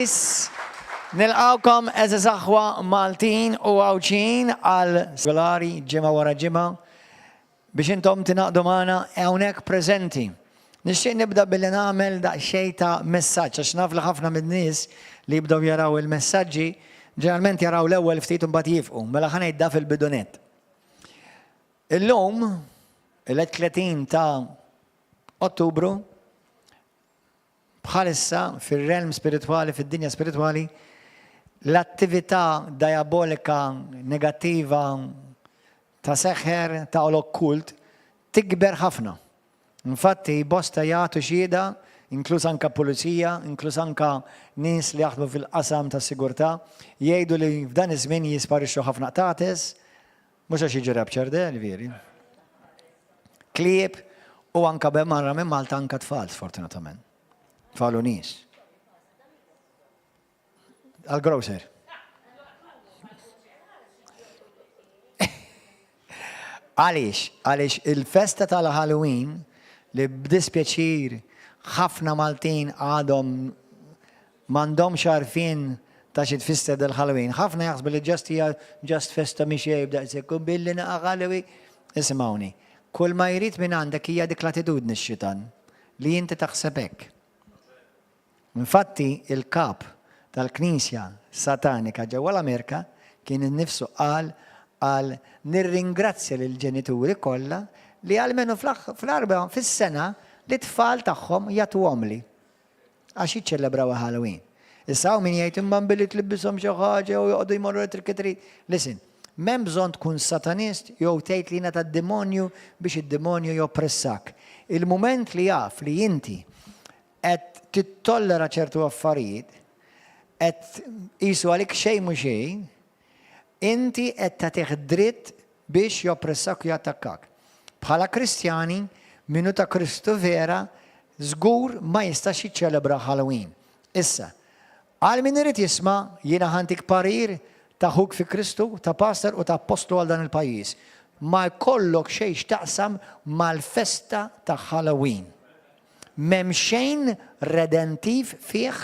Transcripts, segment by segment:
Nilqgħukom għeżież aħwa Maltin u Għawdxin għal regolari ġimgħa wara ġimgħa biex intom tingħaqdu magħna hawnhekk preżenti. Nixtieq nibda billi nagħmel daqsxejn ta' messaġġ għax naf li ħafna min-nies li jibdew jaraw il-messaġġi ġeneralment jaraw l-ewwel ftit u mbagħad jifqu. Mela ħa ngħid da fil-bidu nett. Illum, il-30 ta' Ottubru, Bħalissa, fir-realm spiritwali, fid-dinja spiritwali, l-attività diabolika negattiva ta' seħer, ta' l-okkult, tikber ħafna. Infatti, bosta jagħtu xhieda, inkluż anka pulizija, inkluż anka nies li jaħdmu fil-qasam tas-sigurtà, jgħidu li f'dan iż-żmien jisparixxu ħafna qtates, Mhux għax jiġi raptured, eh, ġifieri. Klieb u anka barra minn Malta anka tfal, sfortunatament. Tfal u nies. Għal-grocer. Għaliex? Għaliex il-festa tal-Halloween li b'dispjaċir ħafna Maltin għadhom M'għandhomx għarfien ta' xi tfisser dal-Halloween. Ħafna jaħsbu li just hija just festa mhix għejb daqshekk u billi naqa' Halloween. Isimgħuni. Kull ma jrid minn għandek hija dik l-attitudni x-xitan, li inti taħseb hekk. Infatti il-kap tal-knisja satanika ġewwa l-Amerika kien innifsu qal qal nirringrazzja lill-ġenituri kollha li almenu fl-arba fis-sena lit-tfal tagħhom jagħtuhomli. Għax jiċċelebraw Halloween. Issa hawn min jgħid imma billi tlibbishom xi ħaġa u joqogħdu jmorru trick or treat. Listen, m'hemm bżonn tkun satanist jew tgħid li jiena tad-demonju biex id-demonju joppressak. Il-mument li jaf li inti qed tittollera ċertu affarijiet, qed qisu għalik xejn mhu xejn, inti qed tagħtih dritt biex joppressak u jattakkak. Bħala Kristjani, min hu ta' Kristu vera żgur ma jistax jiċċelebra Halloween. Issa, għal min irid jisma', jiena ħa ntik parir ta' ħuk fi Kristu, ta' pastor u ta' appostlu għal dan il-pajjiż. Ma jkollok xejn x'taqsam mal-festa ta' Halloween. M'hemm xejn redentiv fih,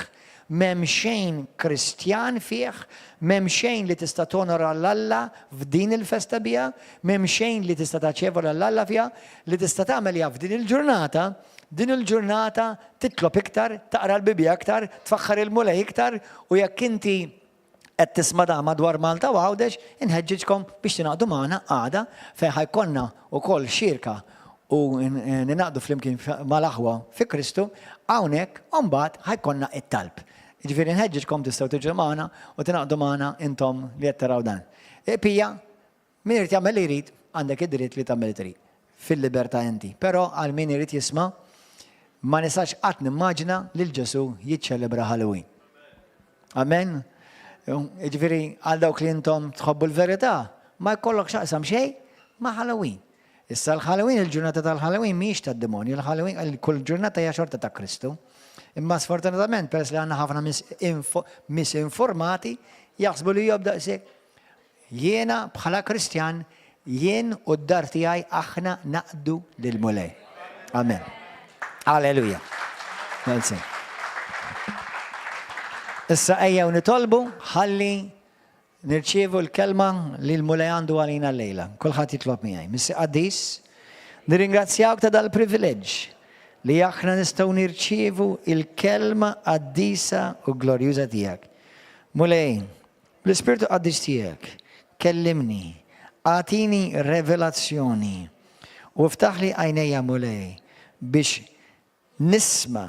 m'hemm xejn Kristjan fih, m'hemm xejn li tista' tonora 'l Alla f'din il-festa biha, m'hemm xejn li tista' taċevola 'l Alla fiha. Li tista' tagħmel hija f'din il-ġurnata, din il-ġurnata titlob iktar, taqra l-Bibbja iktar, tfaħħar il-Mulej iktar u jekk inti qed tisma' dan madwar Malta u Għawdex, inħeġġiġkom biex tingħaqdu magħna għada fejn ħa jkollna wkoll xirka u ningħaqdu flimkien mal-aħwa fi Kristu hawnhekk u mbagħad ħa jkollna t-talb. Jiġifieri nħeġġiġkom tistgħu tiġu magħna u tingħaqdu magħna intom li qed taraw dan. Pija, Min irid jagħmel li jrid, għandek id-dritt li tagħmel li trid. Fil-libertà inti. Però għal min irid jisma', ma nistax qatt nimmaġina lil Ġesù jiċċelebra Halloween. Amen? Jiġifieri għal dawk li intom tħobbu l-verità, ma jkollok x'aqsam xejn ma' Halloween. Issa l-Halloween, il-ġurnata tal-Halloween mhijiex tad-demonju, il-Halloween, kull ġurnata hija xorta ta' Kristu. Imma sfortunatament, peress li għandna ħafna misinformati, jaħsbu li hija b'daqshekk. Jiena bħala Kristjan, jien u d-dar tiegħi aħna naqdu lill-Mulej. Amen. Alleluja. Grazzi. Issa ejjew nitolbu ħalli nirċievu l-kelma li l-Mulej għandu għalina llejla. Kulħadd jitlob miegħi. Missi qaddis, nirringrazzjawk ta' dal-privileġġ li aħna nistgħu nirċievu il-kelma qaddisa u glorjuża tiegħek. Mulej, Bl-Ispirtu Qaddis tiegħek, kellimni, agħtini revelazzjoni, u iftaħli għajnejja Mulej biex nisma'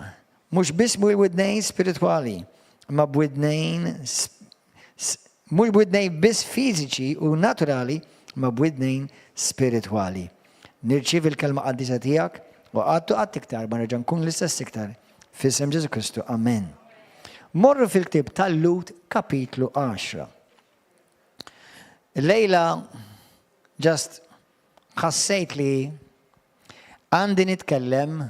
mhux biss b'widnejn spiritwali, imma b'widnejn mhux b'widnejn biss fiżiċi u naturali, imma b'widnejn spiritwali. Nirċievi l-kelma qaddisa tiegħek u qatt u qatt iktar ma nerġa' nkun l-istess iktar. F'isem Ġesù Kristu, amen. Morru fil-ktieb tal-Lhud kapitlu 10. Illejla just ħassejt li għandi nitkellem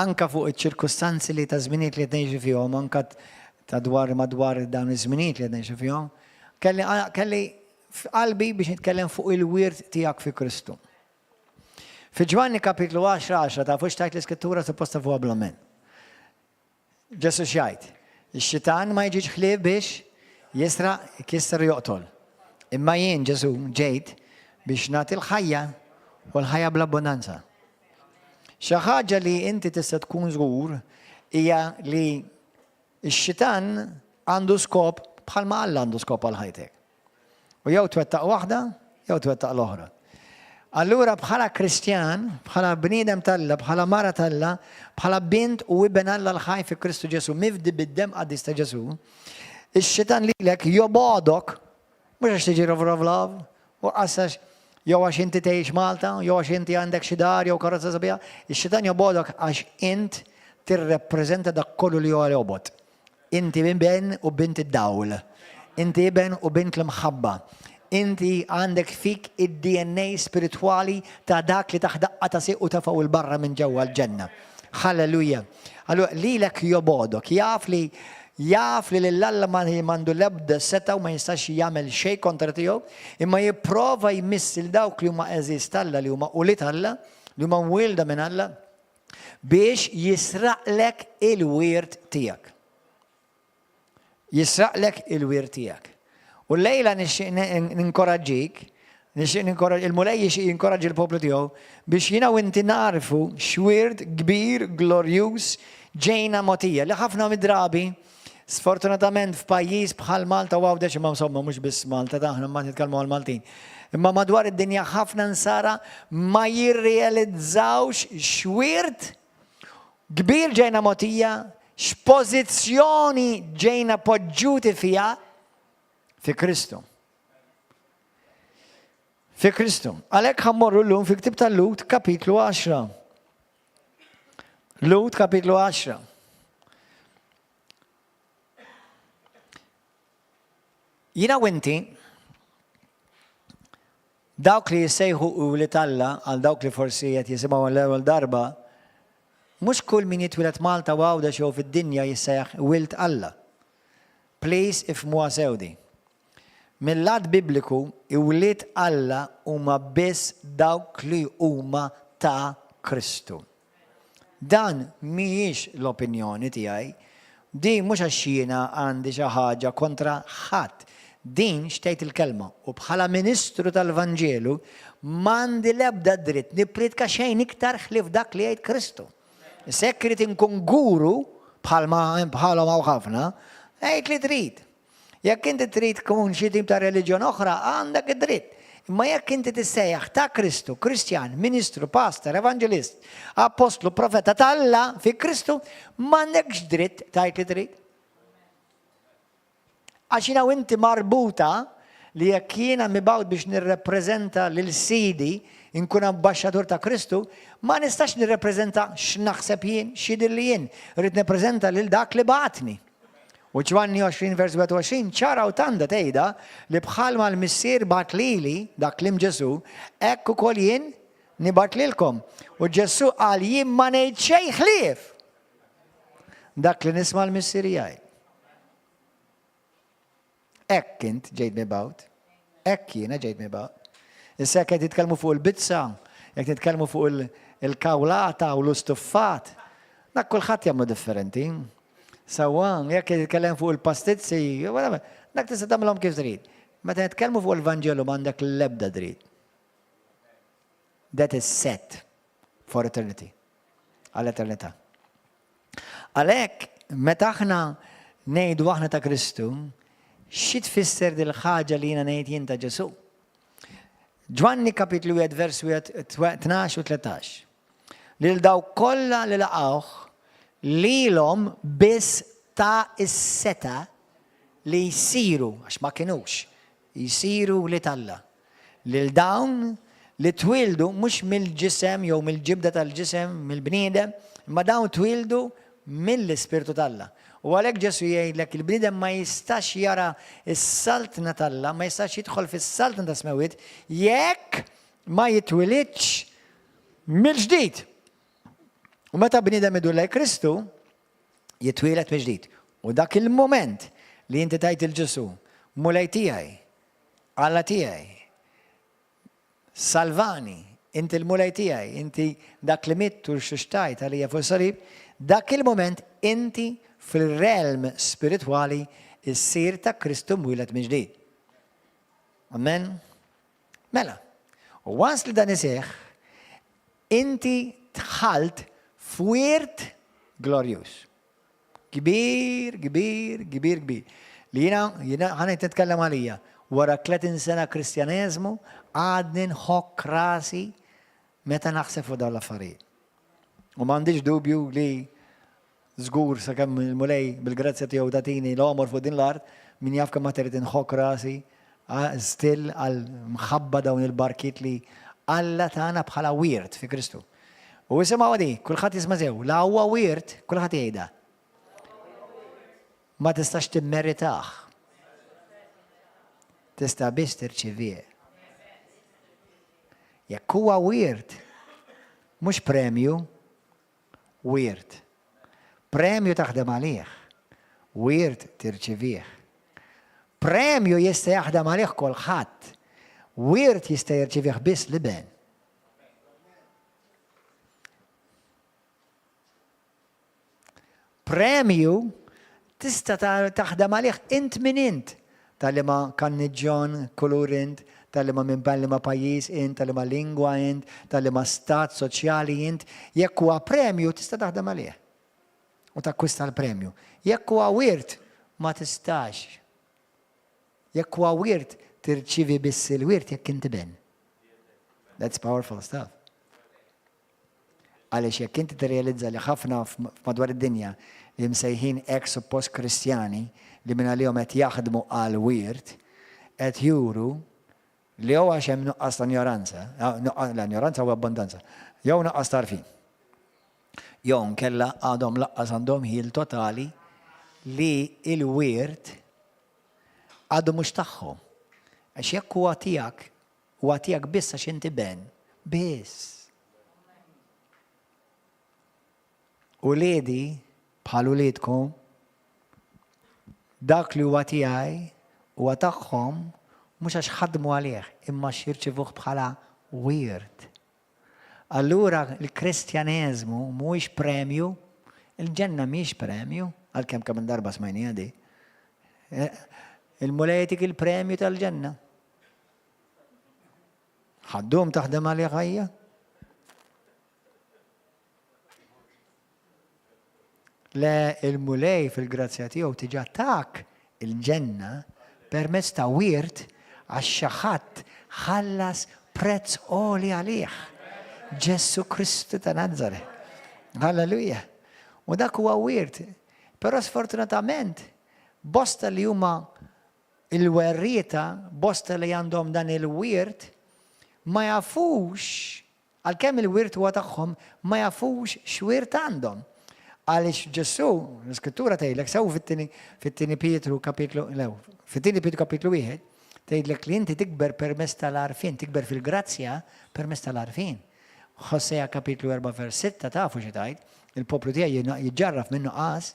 anka fuq iċ-ċirkustanzi li ta' żminijiet li qed ngħixu fihom, anka ta' dwar madwar dawn iż-żminijiet li qed ngħixu fihom, kelli kelli f'qalbi biex nitkellem fuq il-wirt tiegħek fi Kristu. Fi Ġwanni kapitlu 10 10 tafu x'tgħid l-Iskrittura suppost tafuha bl-amen. Ġesù x'jgħid? Ix-xitan ma jiġix ħlief biex jisraq, ikisser u joqtol. Imma jien, Ġesù, ġejt biex nagħti l-ħajja u l-ħajja bl-abbundanza. Xi ħaġa li inti tista' tkun żgur hija li x-xitan għandu skop bħalma Alla għandu skop għal ħajtek. U jew twettaq waħda, jew twettaq l-oħra. Allura bħala Kristjan, bħala bniedem t'Alla, bħala mara t'Alla, bħala bint u iben Alla l-ħaj fi Kristu Ġesù, mifdi bid-demm qaddis ta' Ġesù, ix-xitan lilek jobgħodok, mhux għax tiġi River of Love, u għax jew għax inti tgħix Malta, jew għax inti għandek xi dar jew karozza sabiħa, ix-xitan jobgħodok għax int tirrepreżenta dak kollu li huwa jobgħod. Inti iben u bint id-dawl. Inti iben u bint l-imħabba. Inti għandek fik id-DNA spiritwali ta' dak li tah daqqa ta' sieq u tefgħu 'l barra minn ġewwa l-ġenna. Hallelujah. Allura lilek jobgħodok, jaf li jaf li lil Alla ma m'għandu l-ebda setgħa u ma jistax jagħmel xejn kontra tiegħu, imma jipprova jmiss lil dawk li huma għeżież t'Alla, li huma ulied Alla, li huma mwielda minn Alla, Biex jisraqlek il-wirt tiegħek. Jisraqlek il-wirt tiegħek. U llejla nixtieq ninkoraġġik, nixtieq ninkoraġġ, il-Mulej jixtieq jinkoraġġi l-poplu tiegħu biex jiena u inti narfu x'wirt kbir, glorjuż ġejna mogħtija li ħafna mid-drabi sfortunatament f'pajjiż bħal Malta u Għawdex imma insomma mhux biss Malta ta' aħna ma nitkellmu għal Maltin. Imma madwar id-dinja ħafna nsara ma jirrealizzawx x'wirt kbir ġejna mogħtija, x'pożizzjoni ġejna poġġuti fiha fi Kristu. Fi Kristu. Għalhekk ħa mmorru llum fi ktib tal-Lut kapitlu 10. Lut kapitlu 10. Jiena u inti, dawk li jissejħu wlied Alla, għal dawk li forsi qed jisimgħu għall-ewwel darba, mhux kull min jitwieled Malta u Għawdex jew fid-dinja jissejjaħ wild Alla. Please ifhmuha sew di. Mil-lat Bibliku, wlied Alla huma biss dawk li huma ta' Kristu. Dan mhijiex l-opinjoni tiegħi. Din mhux għax jiena għandi xi ħaġa kontra ħadd. Din x'tgħid il-Kelma u bħala ministru tal-Vanġelu m'għandi l-ebda dritt nippriedka xejn iktar ħlief dak li jgħid Kristu. Issa jekk irid inkun guru bħalma bħalhom hawn ħafna, għid li trid. Jekk inti trid tkun xi tip ta' reliġjon oħra, għandek id-dritt. Imma jekk inti tissejjaħ ta' Kristu, Kristjan, ministru, pastor, evanġelist, appostlu, profeta t'Alla fi Kristu, m'għandekx dritt tgħid li trid. Għax jiena u inti marbuta li jekk jiena mibgħut biex nirrepreżenta lil Sidi, inkun ambaxxatur ta' Kristu, ma nistax nirrepreżenta x'naħseb jien, x'jidhirli jien. Rrid nippreżenta lil dak li bagħatni. U Ġwanni 20 vers 21 ċara u tanda tgħidha li bħalma l-Missier bagħat lili, dak kliem Ġesù, hekk ukoll jien nibgħat lilkom. U Ġesù qal jien ma ngħid xejn ħlief dak li nisma' l-Missier jgħid. Hekk int ġejt mibgħut. Hekk jiena ġejt mibgħut. Issa jekk qed nitkellmu fuq il-bizza, jekk nitkellmu fuq il-kawlata u l-ustuffat, dak kulħadd jagħmlu differenti. Sewwa, jekk qed jitkellem fuq il-pastizzi, dak tista' tagħmilhom kif trid. Meta nitkellmu fuq il-Vanġelu m'għandek l-ebda dritt. That is set for eternity. Għall-eternità. Għalhekk, meta aħna ngħidu aħna ta' Kristu, xi tfisser dil-ħaġa li jiena ngħid jien ta' Ġesù? Ġwanni kapitlu 1 vers 1 12 u 13. Lil dawk kollha li laqgħuh lilhom biss ta s-setgħa li jsiru, għax ma kinux, jsiru wlied Alla. Lil dawn li twieldu mhux mill-ġisem jew mill-ġibda tal-ġisem, mill-bniedem, imma dawn twieldu mill-Ispirtu t'Alla. U għalhekk Ġesù jgħidlek il-bniedem ma jistax jara s-saltna t'Alla, ma jistax jidħol fis-saltna tas-smewwiet jekk ma jitwilidx mill-ġdid. U meta bniedem idur lejn Kristu, jitwieled mill-ġdid. U dak il-mument li inti tgħid 'il Ġesù, Mulej tiegħi, Alla tiegħi, salvani, inti l-Mulej tiegħi, inti dak li mitt u rxuxtajt għalija fuq salib, dak il-mument inti fil-realm spiritwali issir ta' Kristu mwieled minn ġdid. Amen? Mela, u once li dan iseħħ, inti dħalt f'wirt glorjuż. Kbir, kbir, kbir, kbir. Li jiena, jiena ħa ngħid nitkellem għalija, wara 30 sena Kristjaneżmu għadni nħokk rasi meta naħseb fuq dawn l-affarijiet. U m'għandix dubju li żgur sakemm il-Mulej bil-grazzja tiegħu tagħtini l-għomor fuq din l-art, min jaf kemm għad irid inħokk rasi still għal mħabba dawn il-barkiet li Alla tana bħala wirt fi Kristu. U isimgħu di, kulħadd jisma' sew, la huwa wirt, kulħadd jgħidha. Ma tistax timmeritah. Tista' biss tirċivih. Jekk huwa wirt, mhux premju, wirt. Premju taħdem għalih, wirt tirċivih. Premju jista' jaħdem għalih kulħadd, wirt jista' jirċivih biss l-iben. Premju tista' taħdem għalih int min int, ta' liema kanniġġon kulur int, ta' liema minn liema pajjiż int, ta' liema lingwa int, ta' liema stat soċjali int, jekk huwa premju tista' taħdem għalih u takkwista l-premju. Jekk huwa wirt ma tistax. Jekk huwa wirt tirċievi biss il-wirt jekk int iben. That's powerful stuff. Għaliex jekk inti tirrealizza li ħafna madwar id-dinja li msejħin hekk suppost Kristjani li minn għalihom qed jaħdmu għal wirt, qed juru li jew għax hemm nuqqas ta' injoranza, la injoranza u abbondanza, jew nuqqas ta' għarfien. Jew nkella għadhom laqqas għandhom ħil totali li il-wirt għadu mhux tagħhom. Għax jekk huwa tiegħek, Huwa tiegħek biss għax inti ben. Biss. Uliedi, bħal uliedkom, dak li huwa tiegħi huwa tagħhom mhux għax ħadmu għalih, imma għax jirċivuh bħala wirt. Allura l-Kristjaneżmu mhuwiex premju, il-ġenna mhijiex premju, għalkemm kemm darba smajniha di. Eh, il-Mulej jtik il-premju tal-ġenna. Ħaddum taħdem għalih ħajja? Le il-Mulej fil-grazzja tiegħu tiġa tak il-ġenna permezz ta' wirt għax xi ħadd ħallas prezz għoli għalih. Ġesù Kristu ta' Nazaret. Halleluja. U dak huwa wirt. Però sfortunatament, bosta li huma Il-werrieta, bosta li għandhom dan il-wirt, ma jafux, għalkemm il-wirt huwa tagħhom, ma jafux x'wirt għandhom. Għaliex Ġesù, l-Iskrittura tgħidlek sew fit-tieni fit-tieni Pietru kapitlu, lew, fit-tieni Pietru kapitlu wieħed, tgħidlek li inti tikber permezz tal-għarfien, tikber fil-grazzja permezz tal-għarfien. Hosea kapitlu 4 vers 6 tafu xi tgħid, il-poplu tiegħi jiġġarraf minn nuqqas.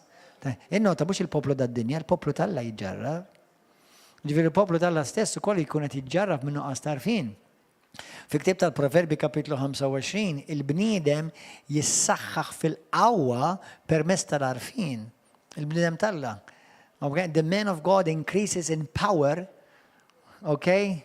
Innota mhux il-poplu tad-dinja, il-poplu t'Alla jiġġarraf. Ġifieri il-poplu t'Alla stess ukoll jkun qed jiġġarraf minn nuqqas t'għarfien. Fi ktieb tal-Proverbi kapitlu 25, il-bniedem jissaħħaħ fil-qawwa permezz tal-għarfien. Il-bniedem t'Alla. Okay? The man of God increases in power, okay?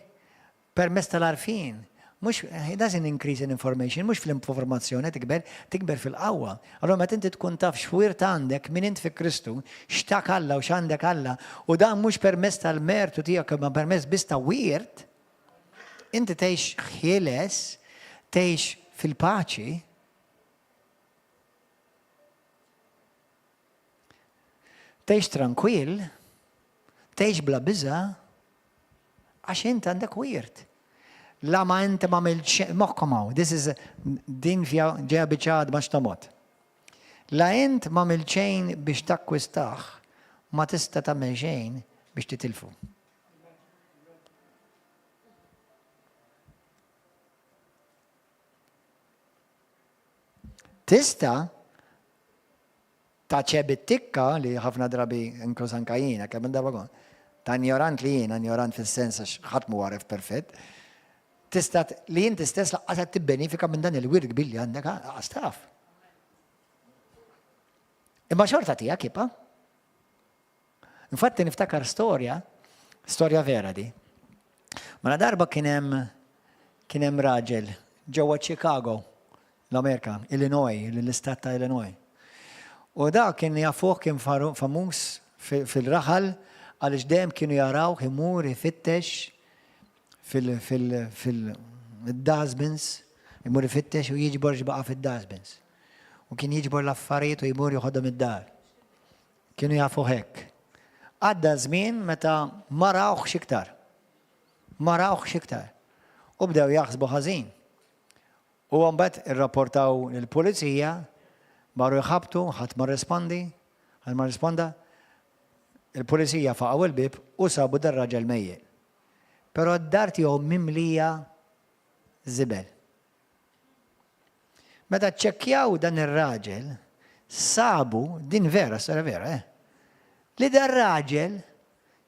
Permezz tal-għarfien. Mhux, it doesn't increase in information, mhux fl-informazzjoni tikber, tikber fil-qawwa. Allura meta inti tkun taf x'wirt għandek, min int fi Kristu, x'tak Alla u x'għandek Alla, u dan mhux permezz tal-mertu tiegħek imma permezz biss ta' wirt, inti tgħix ħieles, tgħix fil-paċi, Tgħix trankwill, tgħix bla biża', għax int għandek wirt. La ma inti ma għamilt xejn, moħħkom hawn, this is din fija ġeja biċċa għadma x'tomgħod. La int ma għamilt xejn biex takkwistah, ma tista' tagħmel xejn biex titilfu. Tista' taċeb it-tikka li ħafna drabi inkluż anka jiena kemm darba kont ta' injorant li jiena, injorant fis-sens għax ħadd mhu għaref perfett, tista' li inti stess laqqas qed tibbenifika minn dan il-wirt kbir li għandek lanqas taf. Imma xorta tiegħek jibqa'. Infatti niftakar storja, storja vera di. Mela darba kien hemm kien hemm raġel ġewwa Chicago, l-Amerika, Illinois, l-istat ta' Illinois. U da kien jafuh kien famuż fil-raħal għaliex dejjem kienu jarawh imur ifittex fil-dustbins, imur ifittex u jiġbor x'baqa' fid-dustbins. U kien jiġbor l-affarijiet u jmur joħodhom id-dar. Kienu jafuh hekk. Għadda żmien meta ma rawhx iktar. Ma rawhx iktar. U bdew jaħsbu ħażin. U mbagħad irrapportaw lill-pulizija, marru jħabbtu, ħadd ma rrispondi, ħadd ma rrisponda. Il-pulizija faqgħu l-bieb u sabu dar-raġel mejjet. Però d-dar tiegħu mimlija żibel. Meta ċċekkjaw dan ir-raġel, sabu, din vera, storja vera, eh, li dar-raġel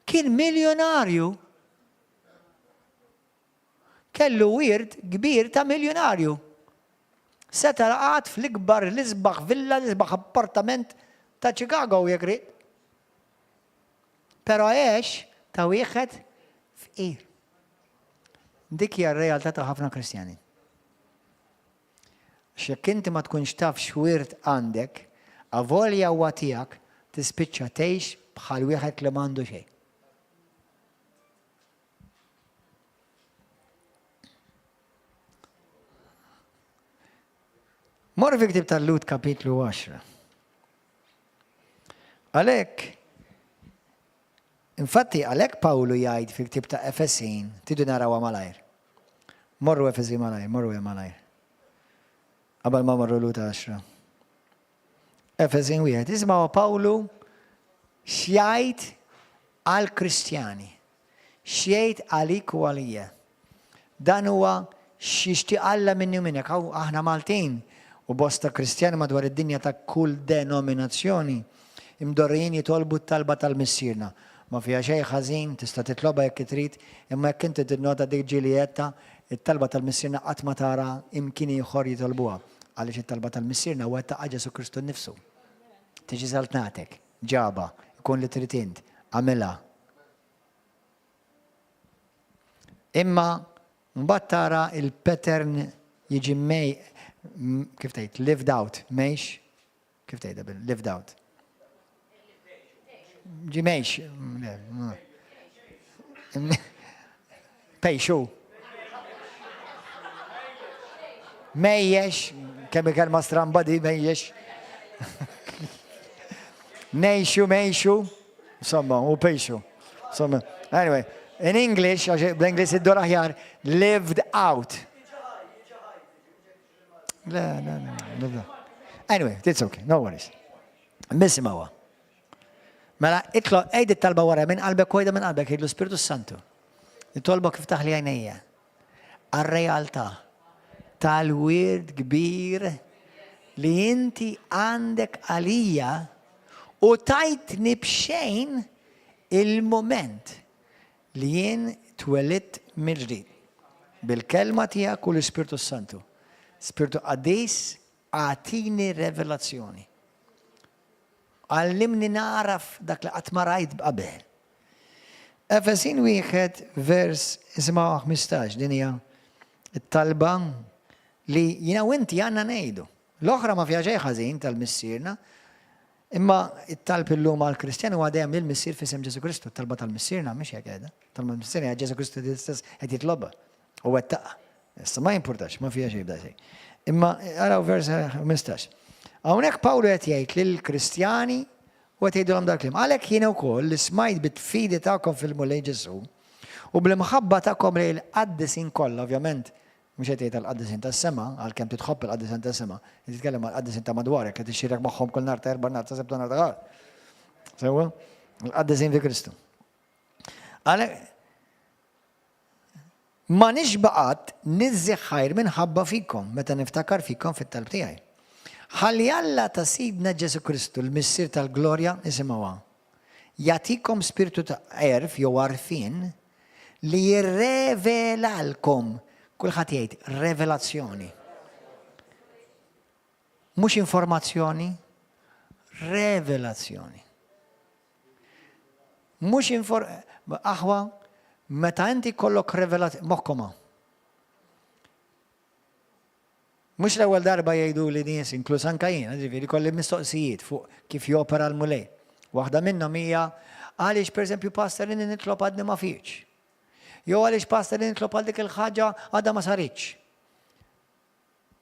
kien miljonarju. Kellu wirt kbir ta' miljunarju. Seta' qagħad fl-ikbar l-isbaħ villa, l-isbaħ appartament ta' Chicago jekk ried. Però għex ta' wieħed fqir. Dik hija r-realtà ta' ħafna Kristjani. Għax jekk inti ma tkunx taf x'wirt għandek, avolja huwa tiegħek, tispiċċa tgħix bħal wieħed li m'għandu xejn. Mor fi ktib tal-Lut kapitlu 10. Għalhekk, infatti għalhekk Pawlu jgħid fil-ktib ta' Efesin, tidu narawha malajr. Morru Efesin malajr, morru malajr. Qabel ma morru Lut 10. Efesin wieħed. Isimgħu Pawlu x'jgħid għall-Kristjani. X'jgħid għalik u għalija. Dan huwa x'jixtieq Alla minni u minnek. Aħna Maltin u bosta Kristjani madwar id-dinja ta' kull denominazzjoni imdorrijin jitolbu t-talba tal-Missierna. Ma fiha xejn ħażin, tista' titlobha jekk trid, imma jekk inti tinnota dik ġieli għedtha, it-talba tal-Missierna qatt ma tara imkien ieħor jitolbuha. Għaliex it-talba tal-Missierna wettaqha Ġesù Kristu nnifsu. Tiġi saltnatek, ġabha, ikun li trid int, agħmilha. Imma mbagħad tara il-pattern jiġi mej, kif tgħid, lived out, mejx, kif tgħidha bil lived out. Ġi mejx, pejxu. Mejjex, kemm kelma stramba di mejjex. Nejxu, mejxu, insomma, u pejxu. Insomma, anyway, in English, għax bl-Inglis id-dor aħjar, lived out. Le, le, le, le. Anyway, it's okay, no worries. Nisimgħuha. Mela, itlo, għid it-talba wara minn qalbek u għidha minn qalbek, għidlu Spiritu Santu. Nitolbok iftaħli għajnejja għar-realtà tal-wirt kbir li inti għandek għalija u tajtni b'xejn il-mument li jien twelidt mill-ġdid. Bil-kelma tiegħek u l-Ispirtu Santu. Spirtu Qaddis, agħtini revelazzjoni. Għallimni nagħraf dak li qatt ma rajt qabel. Efesin wieħed vers isimgħu 15 din hija t-talba li jiena u inti għandna ngħidu. L-oħra ma fiha xejn ħażin tal-Missierna, imma it-talb illum għall-Kristjan huwa dejjem lill-Missier f'isem Ġesu Kristu. Talba tal-Missierna mhix hekk qiegħda. Talba tal-Missierna hija Ġesu Kristu stess qed jitlobha u wettaqha. Issa ma jimpurtax, ma fiha xejn b'da Imma araw vers 15. Hawnhekk Pawlu qed jgħid lill-Kristjani u qed jgħidulhom dal-kliem. Għalhekk jien ukoll li smajt bit-fidi tagħkom fil-Mulej Ġesù u bl-imħabba tagħkom lejn il-qaddisin kollha, ovvjament mhux qed jgħid għall-qaddisin tas-sema, għalkemm titħobb il-qaddisin tas-sema, qed jitkellem għall-qaddisin ta' madwarek li tixxierek magħhom kull nhar ta' Erbgħa, nhar ta' Sibt u nhar ta' Ħadd. Sewwa? Il-qaddisin fi Kristu. Għalhekk Ma nixba' qatt niżżi ħajr minħabba fikom meta niftakar fikom fit-talb tiegħi. Ħalli Alla ta' Sidna Ġesù Kristu, l-Missier tal-glorja, isimgħuha, jagħtikom spirtu ta' għerf jew għarfien li jirrevelalkom, kulħadd jgħid revelazzjoni. Mhux informazzjoni, revelazzjoni. Mhux infor aħwa, meta inti jkollok revelazzjoni, moħħkom hawn. Mhux l-ewwel darba jgħiduli nies, inkluż anke jiena, ġifieri kolli mistoqsijiet fuq kif jopera l-Mulej. Waħda minnhom hija għaliex pereżempju pastor inni nitlob għadni ma fietx. Jew għaliex pastor inni nitlob għal dik il-ħaġa għadha ma saritx.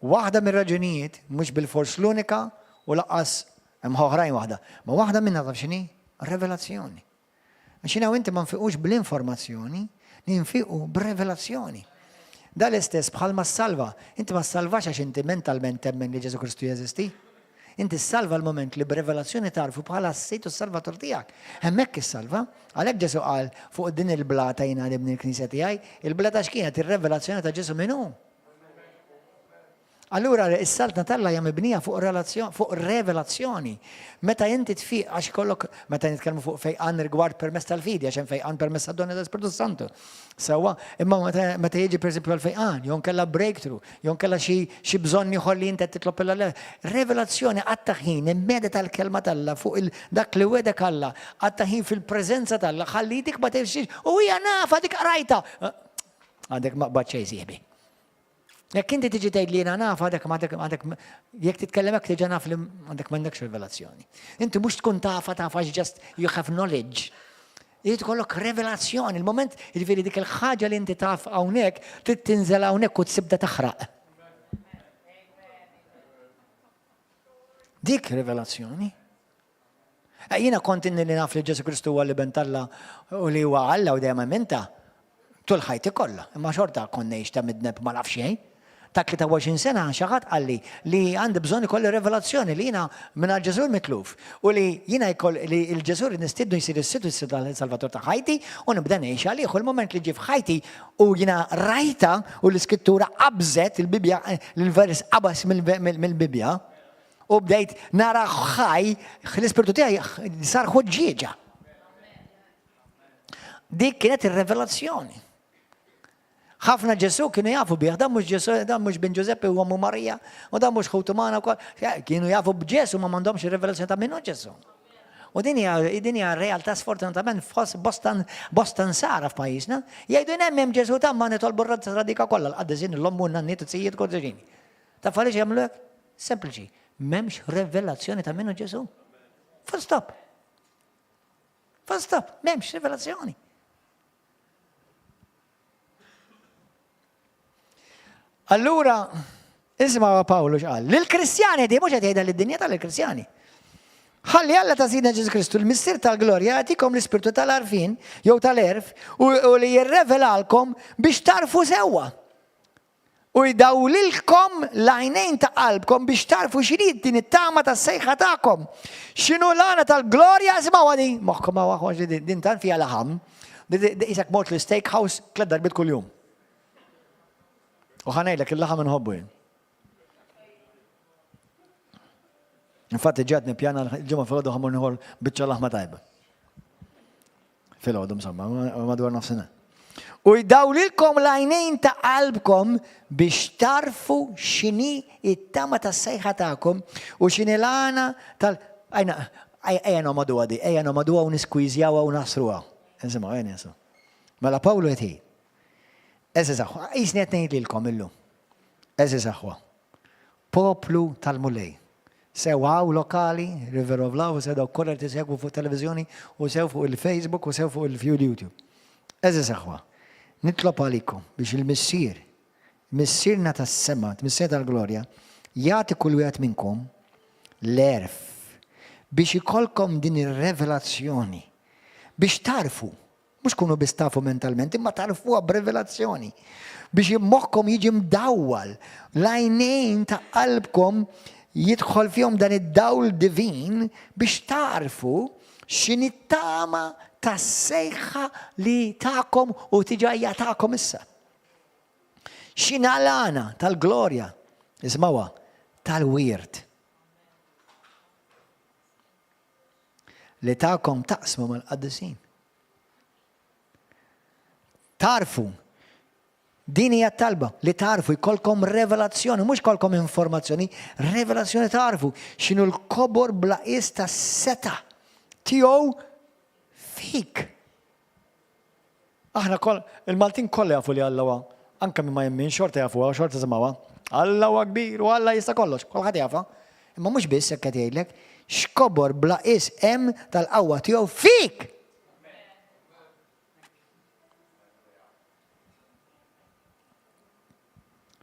Waħda mir-raġunijiet, mhux bilfors l-unika u lanqas hemm oħrajn waħda, ma waħda minnha taf x'inhi? Revelazzjoni. Għax jiena u inti ma nfiqux bl-informazzjoni, ninfiqu b'revelazzjoni. Da l-istess bħalma ssalva. Inti ma ssalvax għax inti mentalment temmen li Ġesù Kristu jeżisti. Inti ssalva l-mument li b'revelazzjoni tagħrfu bħala s-Sid u s-Salvatur tiegħek. Hemmhekk issalva. Għalhekk Ġesù qal fuq din il-blata jiena nibni l-knisja tiegħi. Il-blata x'kienet? Ir-revelazzjoni ta' Ġesù min hu. Allura is-Saltna t'Alla hija mibnija fuq relazzjoni, fuq revelazzjoni. Meta inti tfiq għax ikollok, meta nitkellmu fuq fejqan rigward permezz tal-fidi, għax hemm fejqan permezz tad-doni tal-Ispirtu Santu. Sewwa, imma meta, meta jiġi pereżempju għall-fejqan, jew nkella breakthrough, jew nkella xi xi bżonn ieħor li inti qed titlob lil Alla, revelazzjoni qatta' ħin immedita l-kelma t'Alla fuq il dak li wegħdek Alla, qatta' ħin fil-preżenza t'Alla, ħalli dik ma tirxix u hija nafha dik qrajtha. Għadek ma qbadt xejn sieħbi. Jekk inti tiġi tgħid li jiena naf għadek għadek għadek jekk titkellem hekk diġà naf li għandek m'għandekx rivelazzjoni. Inti mhux tkun tafa tafa just you have knowledge. Irid ikollok revelazzjoni, il-moment jiġifieri dik il-ħaġa li inti taf hawnhekk trid tinżel hawnhekk u tsibda taħraq. Dik rivelazzjoni. Eh, jiena kont inni li naf li Ġesu Kristu huwa l-Iben t'Alla u li huwa Alla u dejjem minta. Tul ħajti kollha, imma xorta kont ngħix ta' midneb ma naf xejn. Ta' 23 sena xi ħadd qalli li għandi bżonn ikolli revelazzjoni li jiena mingħajr Ġesù mitluf u li jiena jkoll li l-Ġesù nistiednu jsir is-Sid u s-Salvatur ta' ħajti u nibda ngħix għalih. U l-mument li ġie f'ħajti u jiena rajta u l-Iskrittura qabżet il-Bibbja, l-vers qabas mill-Bibbja, U bdejt nara ħaj, l-ispirtu tiegħi sar ħuġġieġa. Dik kienet ir-revelazzjoni. Ħafna Ġesu kienu jafu bih, dan mhux Ġesu, dan mhux bin Ġużeppi u ommu Marija, u dan mhux ħutu magħna wkoll. Kienu jafu b'Ġesu ma m'għandhomx ir-revelazzjoni ta' minnu Ġesu. U din hija din hija realtà sfortunatament fost bosta bosta nsara f'pajjiżna. Jgħidu nemmen Ġesu ta' ma nitolbu r-radika kollha l-qaddisin, l-ommu, n-nanniet, it-sijiet, kol Taf għaliex jagħmlu hekk? Sempliċi, m'hemmx revelazzjoni ta' minnu Ġesu. Full stop. Full stop, m'hemmx revelazzjoni. Allura, isma' Pawlu x'qal. Lill-Kristjani di mhux qed jgħidha lid-dinja tal-Kristjani. Ħalli Alla ta' Sidna Ġesu Kristu, l-Missier tal-glorja, jagħtikom l-ispirtu tal-għarfien jew tal-għerf u li jirrevelalkom biex tarfu sewwa. U jdawlilkom l-għajnejn ta' qalbkom biex tagħrfu x'inhi din it-tama tas-sejħa tagħkom. X'inhu l-għana tal-glorja, isimgħuha din, moħħkom hawn aħwa din tant fiha laħam, isek mort l-steak house tliet darbiet kuljum. U ħa ngħidlek il-laħam inħobbu jien. Infatti ġat nippjana l-ġimgħa filgħodu ħamur nieħol biċċa laħma tajba. Filgħodu insomma, madwar nofsinhar. U jdawlilkom l-għajnejn ta' qalbkom biex tarfu x'inhi it-tama tas-sejħa tagħkom u x'inhi l-għana tal Ejja, ejja nomoduha di, ejja nomoduha u niskwiżjawha u nasruha. Isimgħu, ejja nisimgħu. Mela Pawlu qed jgħid. Għeżież aħwa, qisni qed ngħid lilkom illum. Għeżież aħwa, Poplu tal-Mulej. Sew hawn lokali, River of Love, u sew dawk kollha li tisegwu fuq televiżjoni u sew fuq il-Facebook u sew fuq il-YouTube. Għeżież aħwa, nitlob għalikom biex il-Missier, Missierna tas-sema, Missier tal-glorja, jagħti kull wieħed minnkom l-għerf biex ikollkom din ir-revelazzjoni biex tagħrfu Mhux tkunu biss tafu mentalment, imma tagħrfuha b'rivelazzjoni. Biex moħħkom jiġi mdawwal, l-għajnejn ta' qalbkom jidħol fihom dan id-dawl divin biex tagħrfu x'inhi t-tama tas-sejħa li tagħkom u tiġa hija tagħkom issa. X'inha l-għana tal-glorja, ismawha, tal-wirt. Li tagħkom taqsmu mal-qaddisin. Tarfu, din hija talba li tarfu jkollkom revelazzjoni, mhux kolkom informazzjoni, revelazzjoni tarfu x'inhu l-kobor bla qies tas-seta tiegħu fik. Aħna kol, il-Maltin kollha jafu li Alla huwa, anke min ma jemminx xorta jafuha, xorta semgħuha. Alla huwa kbir u Alla jista' kollox, kulħadd jafha. Imma mhux biss hekk qed jgħidlek, x'kobor bla qies hemm tal-qawwa tiegħu fik!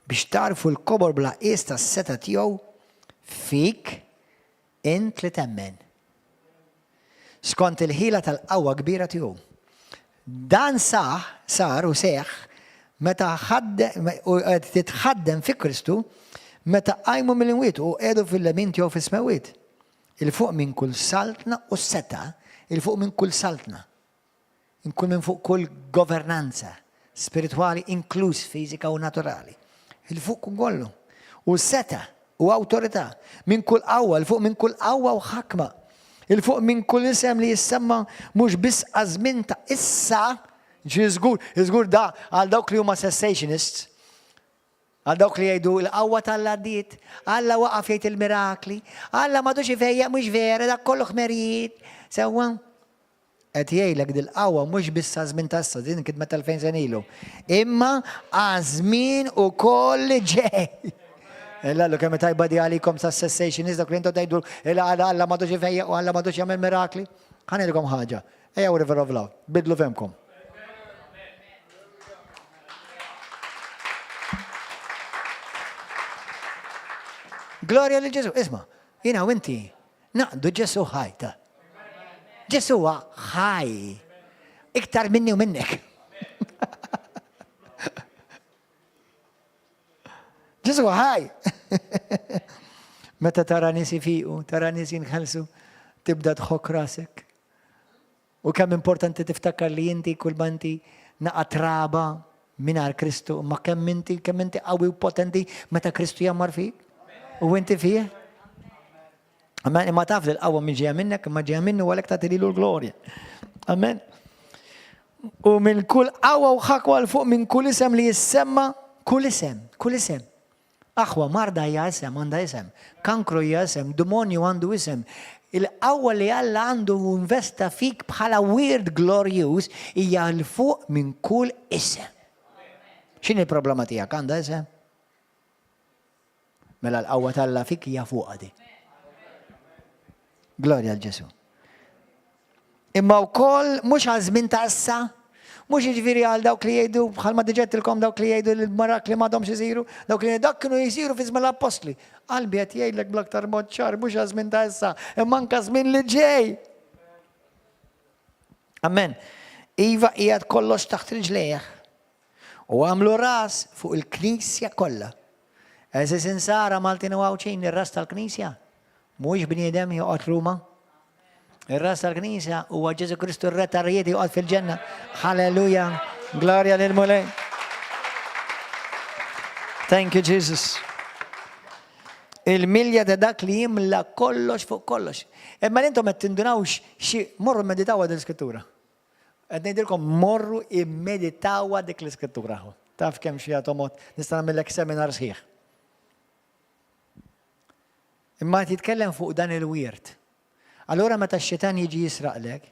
Biex tagħrfu l-kobor bla qies tas-setgħa tiegħu fik int li temmen. Skont il-ħila tal-qawwa kbira tiegħu. Dan saħ, sar u seħħ meta u qed titħaddem fi Kristu meta qajmu mill-imwiet u qiegħdu fil-lemin tiegħu fis-smewwiet. 'Il fuq minn kull saltna u setgħa, 'il fuq minn kull saltna. Inkun minn fuq kull governanza spiritwali inkluż fiżika u naturali. 'Il fuq kun kollu. U setgħa u awtorità minn kull qawwa, 'il fuq minn kull qawwa u ħakma. 'Il fuq minn kull isem li jissemma mhux biss għaż-żmien ta' issa, ġifieri żgur, żgur da għal dawk li huma cessationists, Għal dawk li jgħidu l-qawwa t'Alla għaddiet, Alla waqaf jgħid il-mirakli, Alla m'għadux ifejjaq mhux vera, dak kollu ħmerijiet. Sewwa? Qed jgħidlek dil-qawwa mhux biss għaż-żmien ta' issa, din kitbet 2000 sena ilu, imma għaż-żmien ukoll li ġej. Illa kemm tajba di għalikom sa' cessationists dak li intom tgħidu illa Alla m'għadux ifejjaq u Alla m'għadux jagħmel mirakli. Ħa ngħidilkom ħaġa. Ejjew River of Love, bidlu fehmkom. Glorja lil Ġesu. Isma', jiena u inti naqdu Ġesu ħaj ta. Ġesu huwa ħaj. Iktar minni u minnek. Ġesu ħaj. Meta tara nies ifiqu, tara nies jinħelsu, tibda tħokk rasek. U kemm importanti tiftakar li inti kull ma inti naqa' traba mingħajr Kristu, imma kemm inti kemm inti qawwi u potenti meta Kristu jammar fik u inti fih. Amen, imma taf li l-qawwa mhix ġejja minnek, imma ġejja minnu għalhekk tagħti lilu l-glorja. Amen. U minn kull qawwa u ħakwa l fuq minn kull isem li jissemma, kull isem, kull isem. Aħwa, marda hija isem, għandha isem. Kankru hija isem, demonju għandu isem. Il-qawwa li Alla għandu u investa fik bħala wirt glorjuż hija 'l fuq minn kull isem. X'inhi l-problema tiegħek? Għandha isem? Mela l-qawwa t'Alla fik hija fuqha di. Glorja għal Ġesu. Imma wkoll mhux għal żmien ta' issa, mhux jiġifieri għal dawk li jgħidu bħalma diġà għedtilkom dawk li jgħidu li l-mirakli m'għadhomx isiru, dawk li dak kienu jsiru fi żmien l-appostli. Qalbi qed jgħidlek bl-aktar mod ċar mhux għal żmien ta' issa, imma anke żmien li ġej. Amen. Iva qiegħed kollox taħt riġlejh. U għamlu ras fuq il-Knisja kollha. Għeżież Insara Maltin u Għawdxin, ir-ras tal-Knisja mhuwiex bniedem joqgħod Ruma. Ir-ras tal-Knisja huwa Ġesu Kristu r-Re tar-Rijiet joqgħod fil-ġenna. Halleluja! Glorja lil Mulej. Thank you, Jesus. Il-milja ta' dak li jimla kollox fuq kollox. Imma intom qed tindunawx xi morru meditaw għad l-iskrittura. Qed ngħidilkom morru immeditawha dik l-iskrittura. Taf kemm xi tomot nista' nagħmellek seminar sħiħ. Imma qed jitkellem fuq dan il-wirt. Allura meta x-xitan jiġi jisraqlek,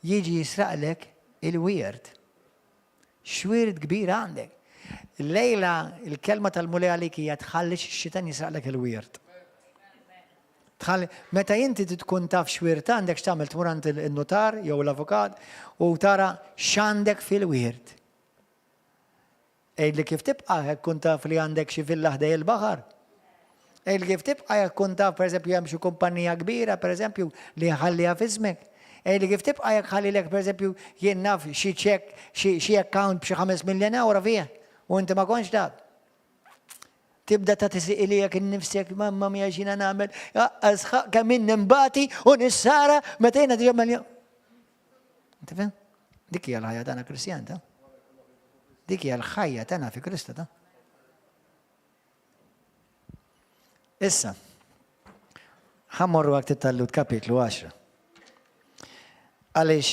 jiġi jisraqlek il-wirt. X'wirt kbir għandek. Lejla il-kelma tal-Mulej għalik hija tħallix ix-xitan jisraqlek il-wirt. Tħalli, meta inti tkun taf x'wirt għandek x'tagħmel tmur għand in-nutar jew l-avukat u tara x'għandek fil-wirt. Għidli kif tibqa' jekk tkun taf li għandek xi villa ħdej il-baħar. Għidli kif tibqa' jekk tkun taf pereżempju hemm xi kumpanija kbira pereżempju li ħalliha f'ismek. Għidli kif tibqa' jekk ħallilek pereżempju jien naf xi ċekk, xi account b'xi 5 miljon ewro fih u inti ma kontx taf. Tibda tagħti siqi lilek innifsek, mamma mia x'jiena nagħmel, aqqas kemm inni nbati u nissara meta jiena diġà malja. Tifhem? Dik hija l-ħajja tagħna Kristjan ta'. Dik hija l-ħajja tagħna fi Kristu ta'. Issa, ħammorru għak tal-Lut kapitlu 10. Għaliex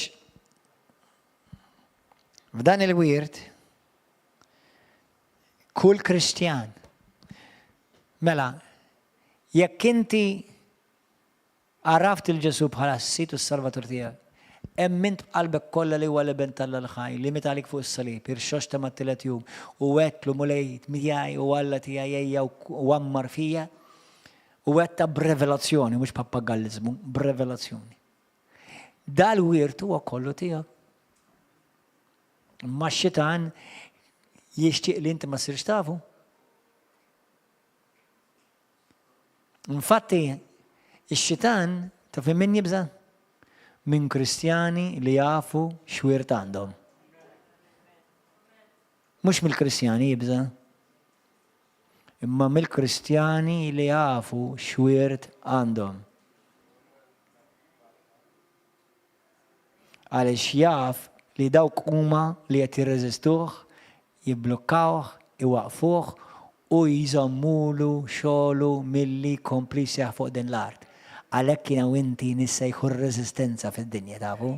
f'dan il-wirt Kull Kristjan. Mela, jekk inti għaraft il Ġesù bħala s-Sid u s-Salvatur tiegħek, Emmint b'qalbek kollha li huwa l-Iben t'Alla l-ħaj, li miet għalik fuq is-salib, irxoxta mat-tielet jum, u għedtlu, Mulej tiegħi u Alla tiegħi ejja u għammar fija? U għedtha b'revelazzjoni, mhux b'pappagalliżmu, b'revelazzjoni. Dal-wirt huwa kollu tiegħek. Imma x-xitan jixtieq li inti ma ssirx tafu. Infatti, ix-xitan taf minn min jibża'? Minn Kristjani li jafu x'wirt għandhom. Mhux mill-Kristjani jibża', imma mill-Kristjani li jafu x'wirt għandhom. Għaliex jaf li dawk huma li qed jirreżistuh, jibblukkawh, iwaqqfuh u jżommulu xogħlu milli jkompli jseħħ fuq din l-art. Għalhekk jiena u inti nissejħu r-reżistenza fid-dinja, tafu?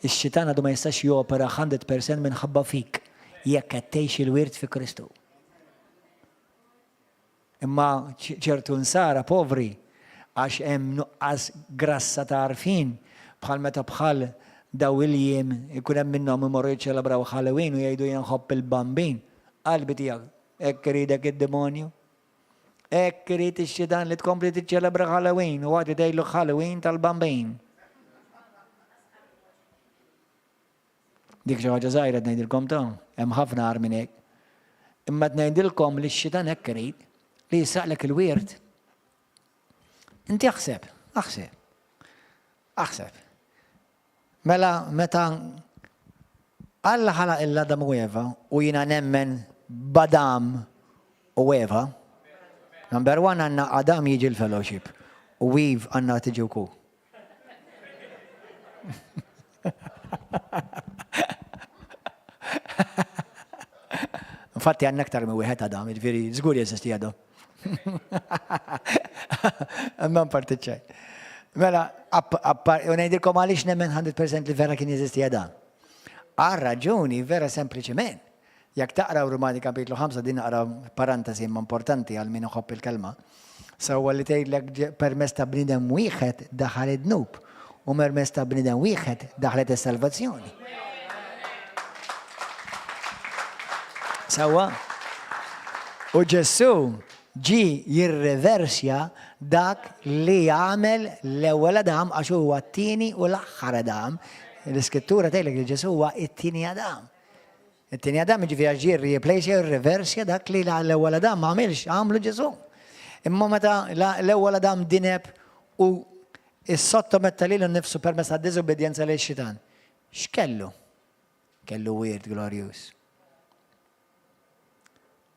Ix-xitan għadu ma jistax jopera 100% minħabba fik jekk qed tgħix il-wirt fi Kristu. Imma ċertu nsara povri, għax hemm nuqqas grassa ta' għarfien, bħal meta bħal daw il-jiem ikun hemm minnhom imorru jiċċelebraw Halloween u jgħidu jien nħobb il-bambin. Qalbi tiegħek, hekk iridek id-demonju? Hekk irid ix-xitan li tkompli tiċċelebra Halloween u għad tgħidlu Halloween tal-bambin. Dik xi ħaġa żgħira qed ngħidilkom ta' hemm ħafna agħar minn hekk. Imma qed ngħidilkom li x-xitan hekk irid li jisraqlek il-wirt. Inti aħseb, aħseb. Aħseb. Mela meta Alla ħalaq il-Adam u Eva u jiena nemmen b'Adam u Eva, number one għandna Adam jiġi l-fellowship u Eve għandna tiġi wkoll. Infatti għandna aktar minn wieħed Adam, jiġifieri żgur jeżisti Adam. Imma partiċċaj. Mela, u ngħidilkom għaliex nemmen 100% li vera kien jeżisti Adam. Għal raġuni vera sempliċement. Jekk taqraw Rumani kapitlu 5 din naqra parantesi imma importanti għal min iħobb il-kelma, sewwa li tgħidlek permezz ta' bniedem wieħed daħal id-dnub u mermezz ta' bniedem wieħed daħlet is-salvazzjoni. Sewwa? U Ġesù ġie jirreversja dak li għamel l-ewwel Adam għax huwa t-tieni u l-aħħar Adam. L-Iskrittura tgħidlek li Ġesù huwa t-tieni Adam. It-tieni Adam jiġifieri għax ġie rreplace jew irreversja dak li l-ewwel Adam ma għamilx, għamlu Ġesù. Imma meta l-ewwel Adam dineb u issottometta lilu nnifsu permezz tad-diżubbidjenza lejn xitan, x'kellu? Kellu wirt glorjuż.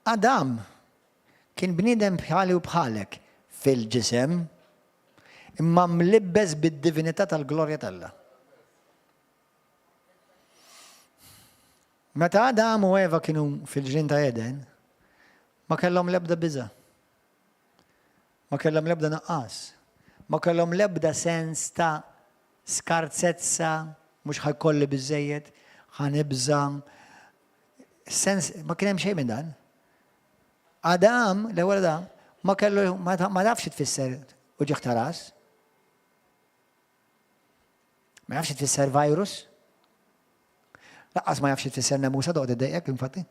Adam kien bniedem bħali u bħalek fil-ġisem, imma mlibbes bid-divinità tal-glorja t'Alla. Meta Adam u Eva kienu fil-ġnien ta' Eden, ma kellhom l-ebda biża'. Ma kellhom l-ebda nuqqas. Ma kellhom l-ebda sens ta' skarsezza, mhux ħa jkolli biżżejjed, ħa nibża'. Sens, ma kien hemm xejn minn dan. Adam, l-ewwel Adam, ma kellu ma nafx tfisser uġigħ ta' ras. Ma jafx tfisser virus. Laqqas ma jafx tfisser nemusa toqgħod iddejqek infatti.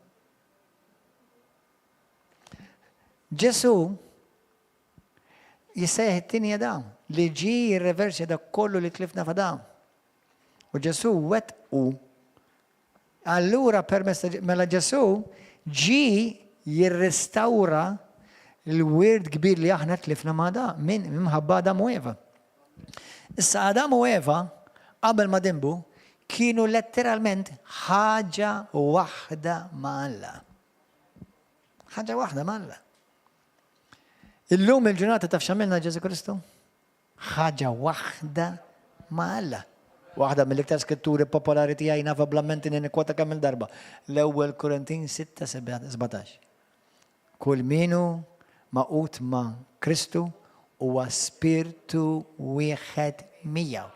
Ġesu jissejjaħ it-tieni Adam li ġi jirreversja dak kollu li tlifna f'Adam. U Ġesu wet u Allura permezz ta' mela Ġesù ġie jirrestawra l-wirt kbir li aħna tlifna ma' Adam, minn minħabba Adam u Eva. Issa Adam u Eva qabel ma dinbu kienu letteralment ħaġa waħda ma' Alla. Ħaġa waħda ma' Alla. Illum il-ġurnata taf x'għamilna Ġesù Kristu? Ħaġa waħda ma' Alla. Waħda mill-iktar skritturi popolari tiegħi nafha bl-amment inni nikkwota kemm-il darba. L-Ewwel Korintin 6:17. Kull min hu magħqud ma' Kristu huwa spirtu wieħed miegħu.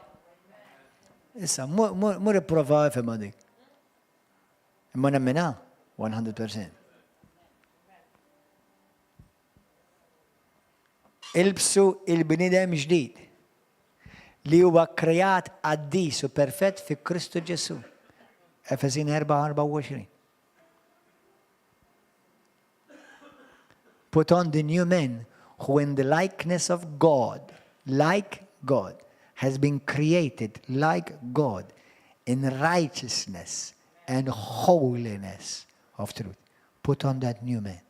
Issa, mur ipprova ifhimha dik. Imma nemminha 100%. Ilbsu il-bniedem ġdid. Li huwa kreat qaddis u perfett fi Kristu Ġesù. Efesin 4:24. Put on the new man who in the likeness of God, like God, has been created like God in righteousness and holiness of truth. Put on that new man.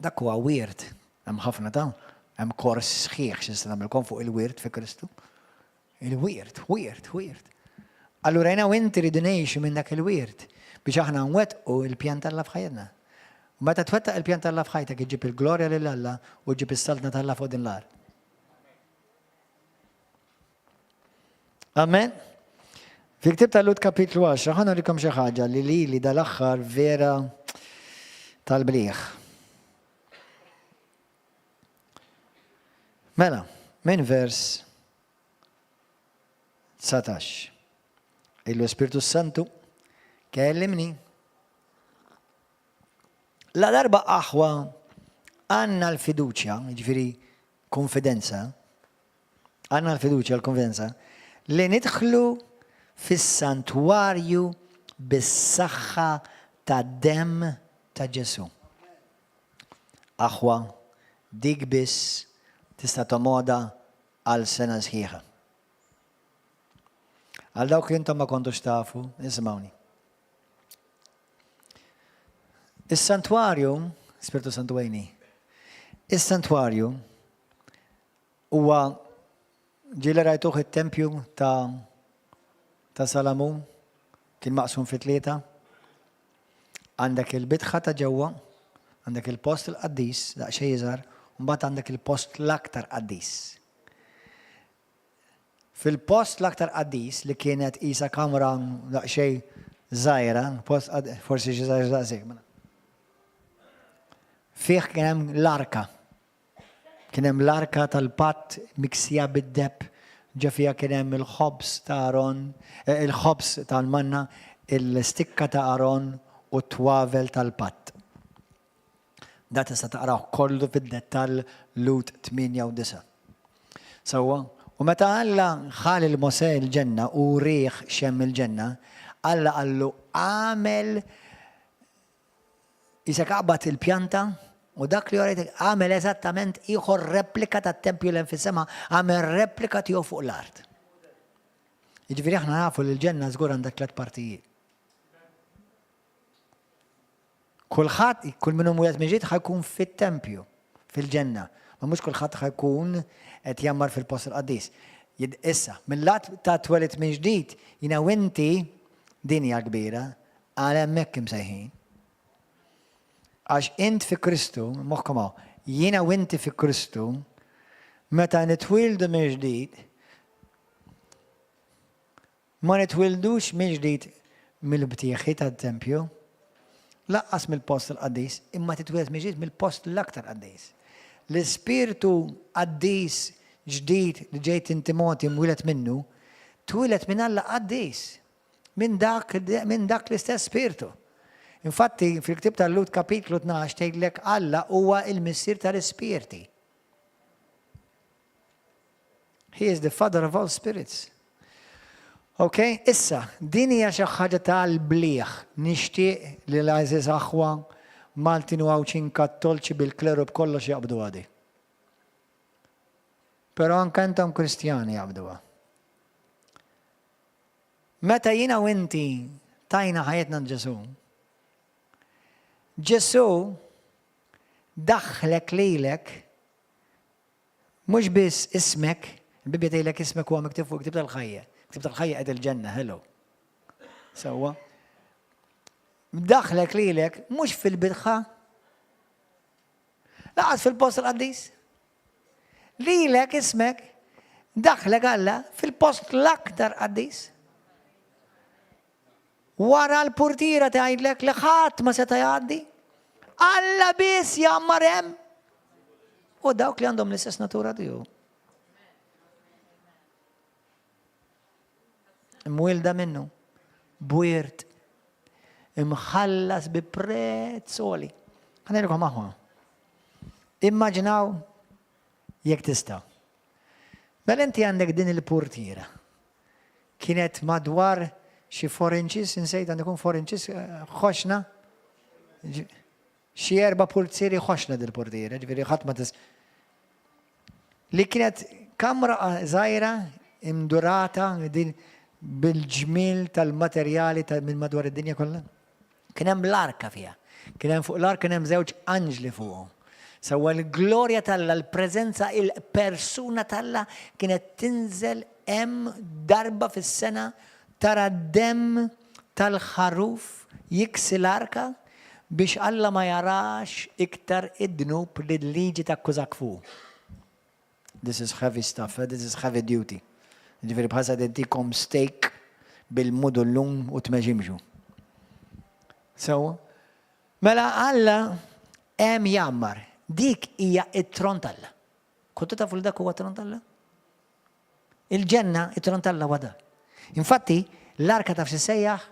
Dak huwa wirt, hemm ħafna ta' hemm kors sħiħ xi nista' nagħmilkom fuq il-wirt fi Kristu. Il-wirt, wirt, wirt. Allura jiena u inti rridu ngħixu minn dak il-wirt biex aħna nwettqu il-pjan t'Alla f'ħajjitna. U meta twettaq il-pjan t'Alla f'ħajtek iġġib il-glorja lil Alla u ġġib is-saltna t'Alla fuq din l-art. Amen. Fil-ktib tal-Lut kapitlu 10, ħa nurikom xi ħaġa li lili dal-aħħar vera tal-bliħ. Mela, minn vers 19. Illu Spiritu Santu kellimni. La darba aħwa għanna l-fiduċja, ġifiri konfidenza, Għandna l-fiduċja, l-konfidenza, li nidħlu fis-santwarju bis-saħħa tad-demm ta' Ġesù. Aħwa, dik biss tista' tomoda għal sena sħiħa. Għal dawk li intom ma kontux tafu, isimgħuni. Is-santwarju, Spirtu Santu għini, is-santwarju Huwa ġieli rajtuh it-tempju ta' ta' Salamun kien maqsum fi tlieta. Għandek il-bitħa ta' ġewwa, għandek il-post il-qaddis, daqsxejn iżgħar, u mbagħad għandek il-post l-aktar qaddis. Fil-post l-aktar qaddis li kienet qisha kamra daqsxejn żgħira, post forsi xi żgħir daqshekk. Mela. Fih kien hemm l-arka. Kien hemm l-arka tal-patt miksija bid-deheb, ġo fiha kien hemm il-ħobż ta' Aron, il-ħobż tal-manna, il-stikka ta' Aron u t-twavel tal-patt. Da tista' taqrah kollu fid-dettall Lhud 8 u 9. Sewwa? U meta Alla ħa lil Mosè l-ġenna u wrieh x'hemm il-ġenna, Alla qallu agħmel Isek aqbad il-pjanta u dak li urejtek agħmel eżattament ieħor replika tat-tempju li hemm fis-sema, agħmel replika tiegħu fuq l-art. Jiġifieri aħna nafu li l-ġenna żgur għandha tliet partijiet. Kulħadd, kull min hu mwieled minn ġdid ħa jkun fit-tempju, fil-ġenna. Ma mhux kulħadd ħa jkun qed jgħammar fil-post il-qaddis. Issa, mill-lat ta' twelid minn ġdid, jiena u inti din hija kbira, Għal hemmhekk imsejħin. Għax int fi Kristu, moħħkom hawn, jiena u inti fi Kristu, meta nitwieldu mill-ġdid, ma nitwieldux mill-ġdid mill-btieħi tat-tempju, lanqas mill-post il-qaddis, imma titwieled mill-ġdid mill-post l-aktar qaddis. L-ispirtu qaddis ġdid li ġejt inti mogħti mwieled minnu, twieled minn Alla qaddis. Minn dak, minn dak l-istess Spirtu. Infatti, fil-ktieb tal-Lhud kapitlu 12 tgħidlek Alla huwa il-Missier tal-ispirti. He is the father of all spirits. Ok, issa, din hija xi ħaġa tal-bliħ. Nixtieq li l-għażiż aħwa Maltin u Għawdxin Kattolċi bil-kleru b'kollox jaqbdu għadi. Però anke intom Kristjani jaqbduha. Meta jiena u inti tajna ħajjitna 'l Ġesù, Ġesù daħħlek lilek mhux biss ismek, il-Bibbja tgħidlek ismek huwa miktub fuq ktieb tal-ħajja. Ktieb tal-ħajja qed il-ġenna, hello. Sewwa. Daħħlek lilek mhux fil-bitħa, laqas fil-post il-qaddis. Lilek ismek daħħlek Alla fil-post l-aktar qaddis. Wara l-purtiera tgħidlek li ħadd ma seta' jgħaddi. Alla biss jgħammar hemm. U dawk li għandhom l-istess natura tiegħu. Imwielda minnu, b'wirt, imħallas bi prezz għoli. Ħa ngħidilkom aħwa. Immaġinaw jekk tista'. Mela inti għandek din il-purtiera. Kienet madwar xi 4 inches, insejt għandu jkun 4 inches, ħoxna. Xi erba' purtieri ħoxna dil-purtiera, ġifieri ħadd ma tis. Li kienet kamra żgħira imdurata din bil-ġmiel tal-materjali ta' minn madwar id-dinja kollha. Kien hemm l-arka fiha. Kien hemm fuq l-arka kien hemm żewġ anġli fuqhom. Sewwa l-glorja t'Alla, l-preżenza, il-persuna t'Alla kienet tinżel hemm darba fis-sena tara d-demm tal-ħaruf jiksi l-arka biex Alla ma jarax iktar id-dnub li l-liġi takkużak fuqu. This is heavy stuff, eh? This is heavy duty. Ġifieri bħal sa intikom steak bil-mudullun u tmeġimġu. So, mela Alla hemm jgħammar. Dik hija it-tron t'Alla. Kontu tafu li dak huwa tron t'Alla? Il-ġenna, it-tron t'Alla huwa dak. Infatti, l-arka taf x'issejjaħ?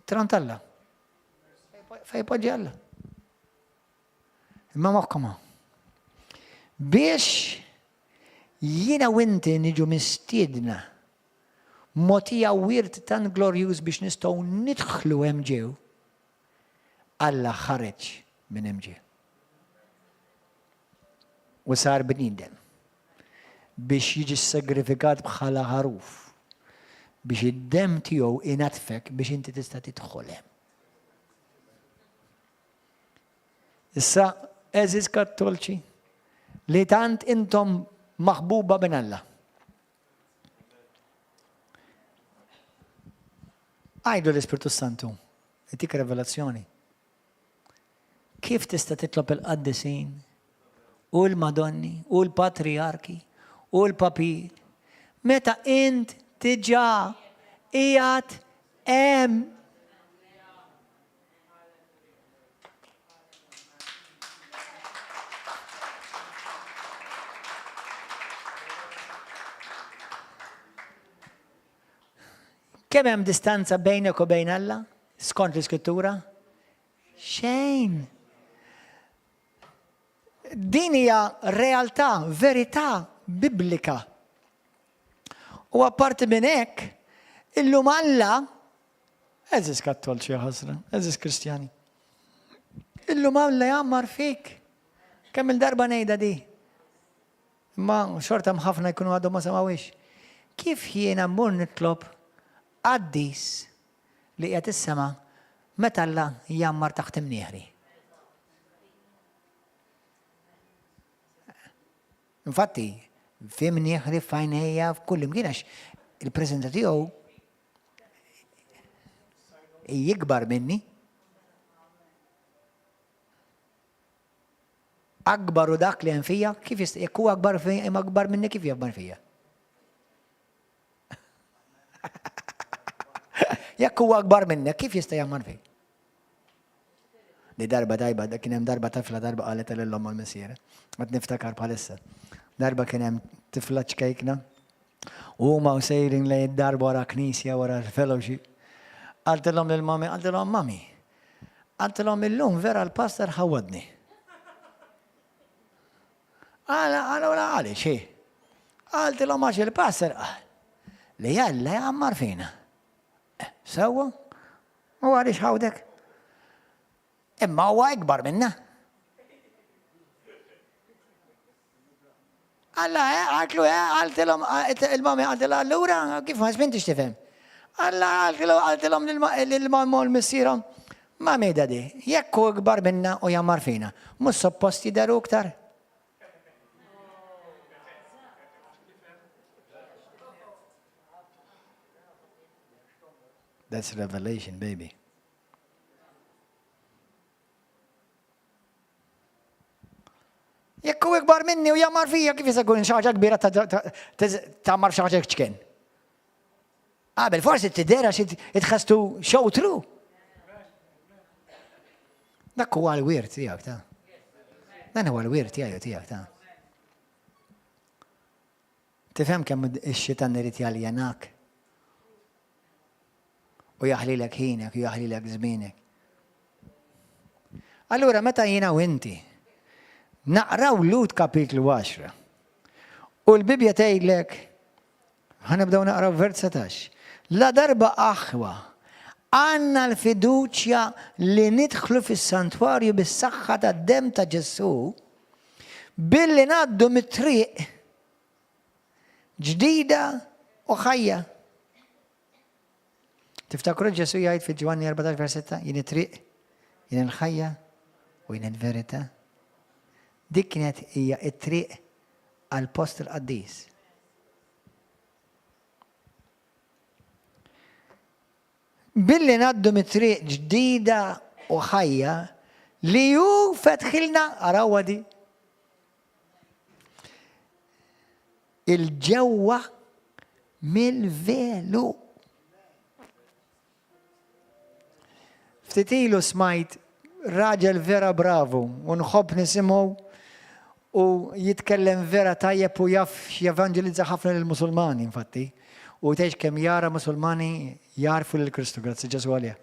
It-tron t'Alla. Fej poġġi Alla. Imma moħħkom hawn. Biex jiena u inti niġu mistiedna mogħtija wirt tant glorjuż biex nistgħu nidħlu hemm ġew, Alla ħareġ minn hemm ġew. U sar bniedem biex jiġi sagrifikat bħala ħaruf biex id-demm tiegħu inatfek biex inti tista' tidħol hemm. Issa, għeżież Kattolċi, li tant intom maħbuba minn Alla. Għajdu l-Ispirtu Santu, itik revelazzjoni. Kif tista' titlob il-qaddisin u l-Madonni u l-Patrijarki u l-Papi meta int diġà qiegħed hemm? Kemm hemm distanza bejnek u bejn Alla, skont l-Iskrittura? Xejn. Din hija realtà, verità biblika. U apparti minn hekk, illum Alla Għeżież Kattolċi jaħasra, għeżież Kristjani. Illum Alla jgħammar fik. Kemm il-darba ngħidha di. Imma xorta ħafna jkunu għadhom ma semgħuhiex. Kif jiena mmur nitlob qaddis li qiegħed is-sema meta Alla jgħammar taħt imnieħri? Infatti, fi mnieħri f'għajnejja f'kull imkien għax il-preżenza tiegħu Jikbar minni. Akbar u dak li hemm fija, kif jista' jekk huwa akbar fija, imma akbar minni kif jabbar fija? Jekk huwa akbar minnek, kif jista' jagħmel fik? Di darba tajba, kien hemm darba tifla darba qalet lil omm l-missier. Qed niftakar bħalissa. Darba kien hemm tifla ċkejkna u huma u sejrin lejn id-dar wara knisja wara l-fellowship. Qaltilhom lil mami, qaltilhom mami. Qaltilhom illum vera l-pastor ħawadni. Għala, għala, għala, għaliex, hi. Qaltilhom għax il-pastor qal li Alla jgħammar fina. Eh, sewwa, U għaliex ħawdek? Imma huwa ikbar minna. Alla, eh, għaltlu, eh, għaltilhom, il-mami għaltilha allura, kif ma smintix tifhem? Alla għaltlu, għaltilhom lil-mamma u l-missierhom. Mami dadi, jekk hu ikbar minna u jammar fina, mhux suppost jidheru iktar? That's revelation, baby. Jekk hu ikbar minni u jamar fija, kif jista' jkun xi ħaġa kbira tagħmar xi ħaġa ċken? Qabel forsi tidher għax it has to show through. Dak huwa l-wirt tiegħek ta'. Dan huwa l-wirt tiegħi tiegħek ta'. Tifhem kemm ix-xitan irid jaljenak u jaħlilek ħinek u jaħlilek żmienek. Allura meta jiena u inti naqraw Lut kapitlu 10. U l-Bibbja tgħidlek, ħa nibdew naqraw vers 19. La darba aħwa, għandna l-fiduċja li nidħlu fis-santwarju bis-saħħa tad-demm ta' Ġesù, billi ngħaddu mit-triq ġdida u ħajja. Tiftakru Ġesù jgħid fi Ġwanni 14 vers 6, jien it-triq, jien il-ħajja u jien il-verità. Dik kienet hija t-triq għal post il-qaddis. Billi ngħaddu mit-triq ġdida u ħajja li hu fetħilna, arawha di, il-ġewwa mill-velu. Ftit ilu smajt raġel vera bravu u nħobb nisimgħu u jitkellem vera tajjeb u jaf jevanġelizza ħafna lil Musulmani infatti. U tgħix kemm jara Musulmani jarfu lil Kristu, grazzi Ġesu għalih.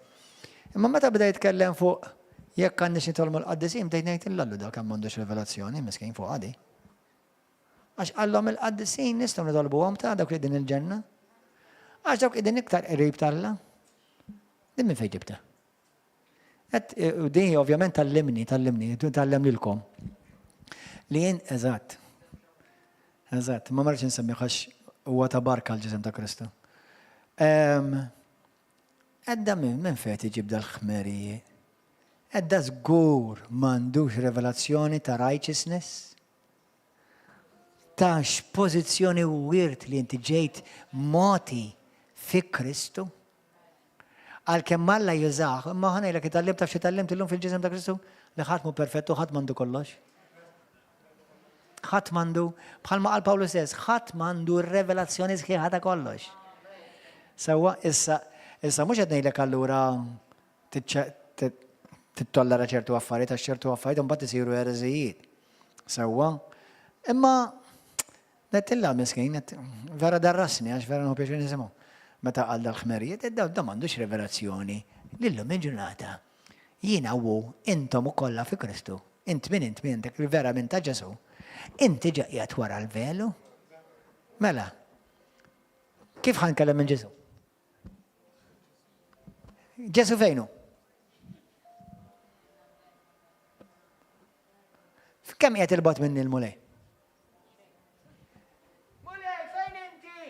Imma meta beda jitkellem fuq jekk għandniex nitolmu l-qaddisin, bdejt ngħid illallu dak kemm m'għandux rivelazzjoni, miskin fuq għadi. Għax qallhom il-qaddisin nistgħu nitolbuhom ta' dawk li din il-ġenna. Għax dawk qegħdin iktar qrib t'Alla. Din minn fejn ġibta? Et, e, u din ovvjament tallimni, tallimni, tallem lilkom. Li jien eżatt. Eżatt, ma marriċ nsemmi għax huwa ta' barka l-ġisem ta' Kristu. Edda minn minn fejn iġib dal-ħmerijiet? Edda żgur m'għandux revelazzjoni ta' righteousness? Ta' x'pożizzjoni u wirt li inti ġejt mogħti fi Kristu. Għalkemm Alla jużah, imma ħa ngħidlek itgħallimt taf xi tgħallimt illum fil-ġisem ta' Kristu? Li ħadd mhu perfett u ħadd m'għandu kollox. Ħadd m'għandu, bħalma qal Pawlu stess, ħadd m'għandu r-revelazzjoni sħiħa ta' kollox. Sewwa, issa, issa mhux qed ngħidlek allura tittollera ċertu affarijiet għax ċertu affarijiet imbagħad isiru ereżijiet. Sewwa. Imma nettilla miskin, vera darrasni għax vera nħu pjaċir nisimgħu. Meta qal dal-ħmerijiet, da m'għandux rivelazzjoni lillum il-ġurnata. Jiena u intom ukoll fi Kristu. Int min int min dak vera minn ta' Ġesu. Inti ġa qiegħed wara l-velu. Mela, kif ħa nkellem minn Ġesu? Ġesu fejnu? Kemm qiegħed il-bogħod minni l-Mulej? Mulej, fejn inti?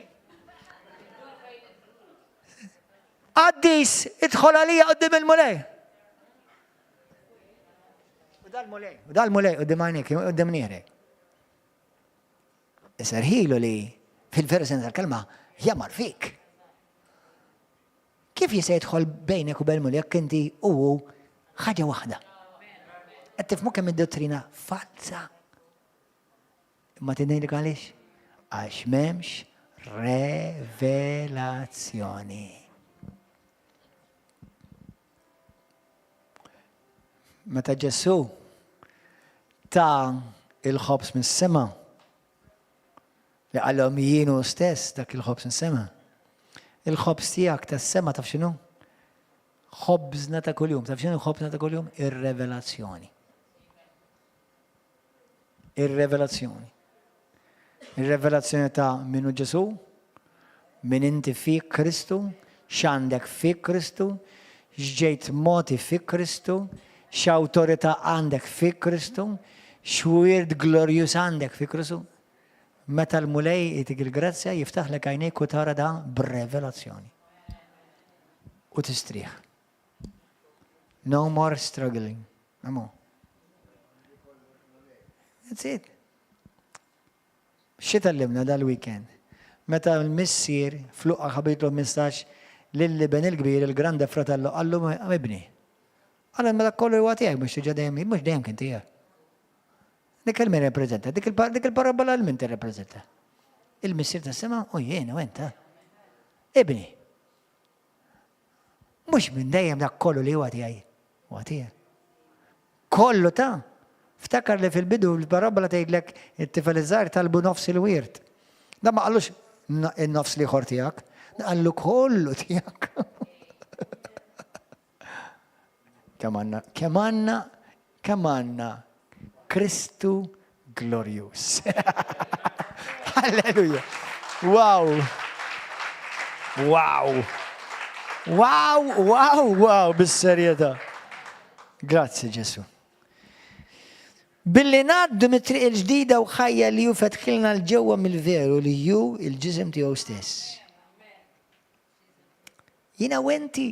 Qaddis, idħol għalija qudiem il-Mulej. U dal-Mulej, u dal-Mulej qudiem għajnek, qudiem nieħrek. Iserħilu li fil-veru sens tal-kelma jamar fik. Kif jista' jidħol bejnek u bejn jekk inti u hu ħaġa waħda? Qed tifhmu kemm id-dottrina falsa. Imma tgħidlek għaliex? Għax m'hemmx revelazzjoni. Meta Ġesù ta il-ħobż mis-sema, li qalhom jien hu stess dak il-ħobż mis-sema. Il-ħobż tiegħek tas-sema taf x'inhu? Ħobżna ta' kuljum. Taf x'inhu ħobżna ta' kuljum? Ir-revelazzjoni. Ir-revelazzjoni. Ir-revelazzjoni ta' min hu Ġesù, min inti fi Kristu, x'għandek fi Kristu, x'ġejt mogħti fi Kristu, x'awtorità għandek fi Kristu, x'wirt glorjuż għandek fi Kristu. Meta l-Mulej jtik il-grazzja jiftaħlek għajnejk u tara da b'revelazzjoni. U tistrieħ. No more struggling. No more. That's it. Xi tgħallimna dal-weekend? Meta l-missier f'Luqa kapitlu 15 lill-iben il-kbir, il-grande fratello, qallu ibni. Qallu imma dak kollu huwa tiegħek mhux diġà dejjem mhux dejjem kien tiegħek. Dik il min reprezenta, dik il-parabola l min tirrepreżenta. Il-missier tas-sema u jien u int. Ibni. Mhux minn dejjem dak kollu li huwa tiegħi, huwa tiegħek. Kollu ta' Ftakar li fil-bidu l-parabbola tgħidlek it-tifel iż-żgħir talbu nofs il-wirt. Dan ma qallux in-nofs l-ieħor tiegħek, qallu kollu tiegħek. Kemm għandna, kemm għandna, kemm għandna Kristu glorjuż. Halleluja. Wow. Wow. Wow, wow, wow, bis-serjetà. Grazzi Ġesu. Billi ngħaddu mit-triq il-ġdida u ħajja li hu fetħilna 'l ġewwa mill-veru li hu l-ġisem tiegħu stess. Jiena u inti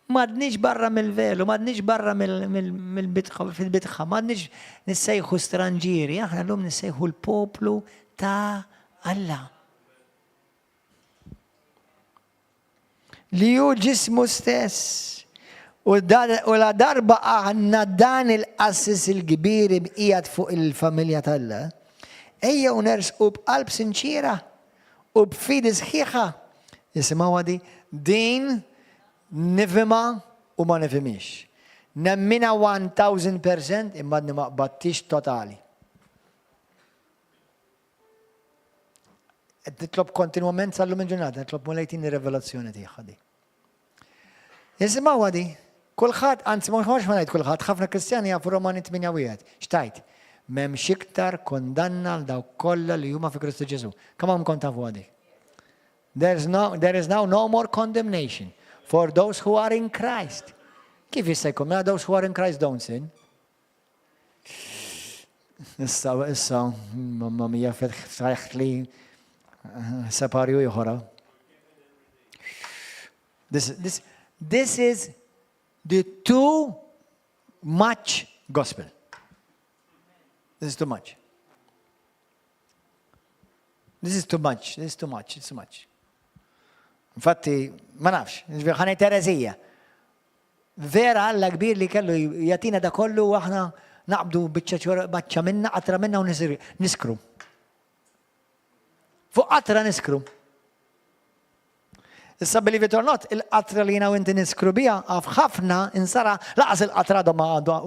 m'għadniex barra mill-velu, m'għadniex barra mill-bitħa, fil-bitħa, m'għadniex nissejħu stranġieri, aħna llum nissejħu l-poplu ta' Alla. Li hu ġismu stess. U la darba għandna dan il-qassis il-kbir imqiegħed fuq il-familja t'Alla, ejjew nersqu b'qalb sinċiera u b'fidi sħiħa. Isimgħuha di, din nifhimha u ma nifhimhiex. Nemminha 1000% imma għadni ma qbadtix totali. Qed nitlob kontinwament sal-lum il-ġurnata, nitlob Mulej tini revelazzjoni tiegħha di. Isimgħu di, kulħadd, anzi ma nħossx ma ngħid kulħadd, ħafna Kristjani jafu Romani 8 wieħed. X'tajt? M'hemmx iktar kundanna għal dawk kollha li huma fi Kristu Ġesù. Kemm hawn kont tafu għadi? There's no, there is now no more condemnation for those who are in Christ. Kif jista' jkun? Mela those who are in Christ don't sin. Issa, issa, mamma mia, fetħli separju ieħora. This, this, this is the too much gospel. This is too much. This is too much, this is too much, it's too much. Infatti, ma nafx, ħanejt erezija. Vera Alla kbir li kellu jagħtina da kollu u aħna naqbdu biċċa baċċa minna, qatra minna u niskru. Fuq qatra niskru. Issa believe it or not, il-qatra li jiena u inti niskru biha għaf ħafna insara laqas il-qatra għadhom ma għadu.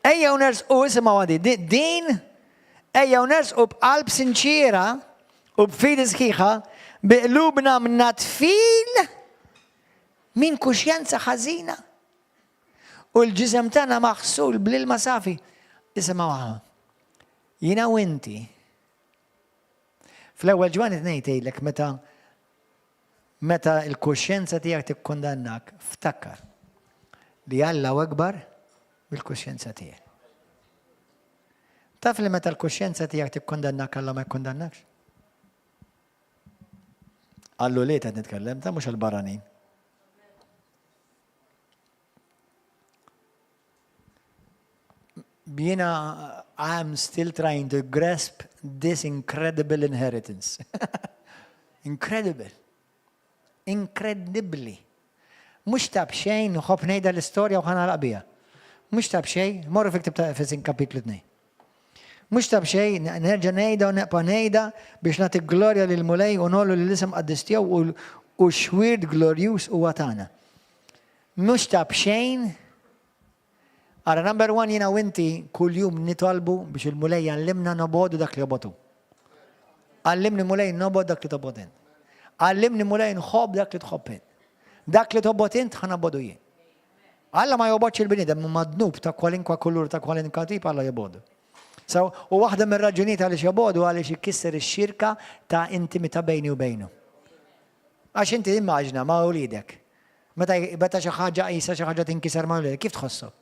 Ejjew nersqu isimgħu għadi, din ejjew nersqu b'qalb sinċiera u b'fidi sħiħa bi qlubna mnaddfin minn kuxjenza ħażina u l-ġisem tagħna maħsul bl-ilma safi. Isimgħu aħna. Jiena u inti. Fl-ewwel Ġwanni tnejn tgħidlek meta Meta l-kuxjenza tiegħek tikkundannak, ftakar li Alla hu akbar mill-kuxjenza tiegħek. Taf li meta l-kuxjenza tiegħek tikkundannak Alla ma jikkundannakx? Għall-ulied qed nitkellem, ta' mhux għall-barranin. Jiena I'm still trying to grasp this incredible inheritance. Incredible. Incredibly. Mhux ta' b'xejn nħobb ngħidha l-istorja u ħa nagħlaq biha. Mhux ta' b'xejn, morru fi ktib ta' Efesin kapitlu 2. Mhux ta' b'xejn nerġa' ngħidha u neqpa' ngħidha biex nagħti glorja lil Mulej u ngħollu lill-isem qaddis tiegħu u xwirt glorjuż huwa tagħna. Mhux ta' b'xejn Ara number one jiena u inti kuljum nitolbu biex il-Mulej jgħallimna nobogħdu dak li jobgħod hu. Għallimni Mulej nobgħod dak li tobgħod int. Għallimni Mulej nħobb dak li tħobb int. Dak li tobgħod int ħa nobogħdu jien. Alla ma jobgħodx il-bniedem imma dnub ta' kwalinkwa kulur ta' kwalinkwa tip Alla jobgħodu. So, u waħda mir-raġunijiet għaliex jobogħdu għaliex ikisser ix-xirka ta' intimità bejni u bejnu. Għax inti immaġina ma' uliedek. Meta meta xi ħaġa qisha xi ħaġa tinkiser ma' uliedek, kif tħossok?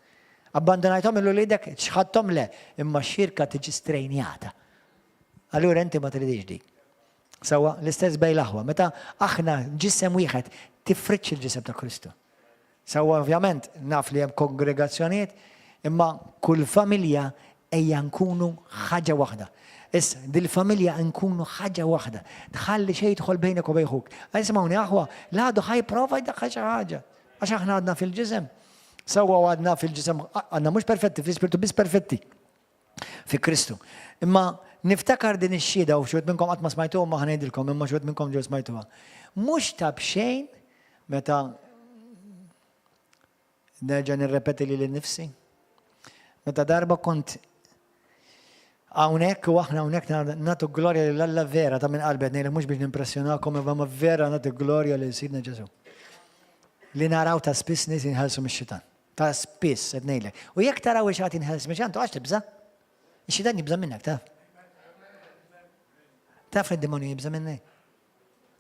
Abbandonajthom lil uliedek, ċħadthom le, imma x-xirka tiġi strejnjata. Allura inti ma tridix dik. Sewwa, l-istess bejn l-aħwa, meta aħna ġisem wieħed tifridx il-ġisem ta' Kristu. Sewwa ovvjament naf li hemm kongregazzjonijiet, imma kull familja ejja nkunu ħaġa waħda. Issa, dil-familja nkunu ħaġa waħda. Tħalli xejn jidħol bejnek u bejn ħuk. Isimgħuni aħwa, l-għadu ħa jipprova jdaħħal xi ħaġa. Għax aħna għadna fil-ġisem. Sewwa għadna fil-ġisem, għadna mhux perfetti, fl-ispirtu biss perfetti. Fi Kristu. Imma niftakar din ix-xhieda u xi minnkom qatt ma smajtuha ma ħa ngħidilkom, imma xi minnkom ġew smajtuha. Mhux ta' b'xejn meta nerġa' nirrepeti lili nnifsi. Meta darba kont hawnhekk u aħna hawnhekk nagħtu glorja lil Alla vera ta' minn qalbi qed ngħidlek mhux biex nimpressjonakom imma vera nagħti glorja lil Sidna Ġesù. Li naraw ta' spiss nies jinħelsu mix-xitan. Ta' spiss qed ngħidlek. U jekk taraw xi ħadd jinħeles mix-xitan, toqgħodx tibża'. Ix-xitan jibża' minnek, taf. Taf li d-demonju jibża' minnek.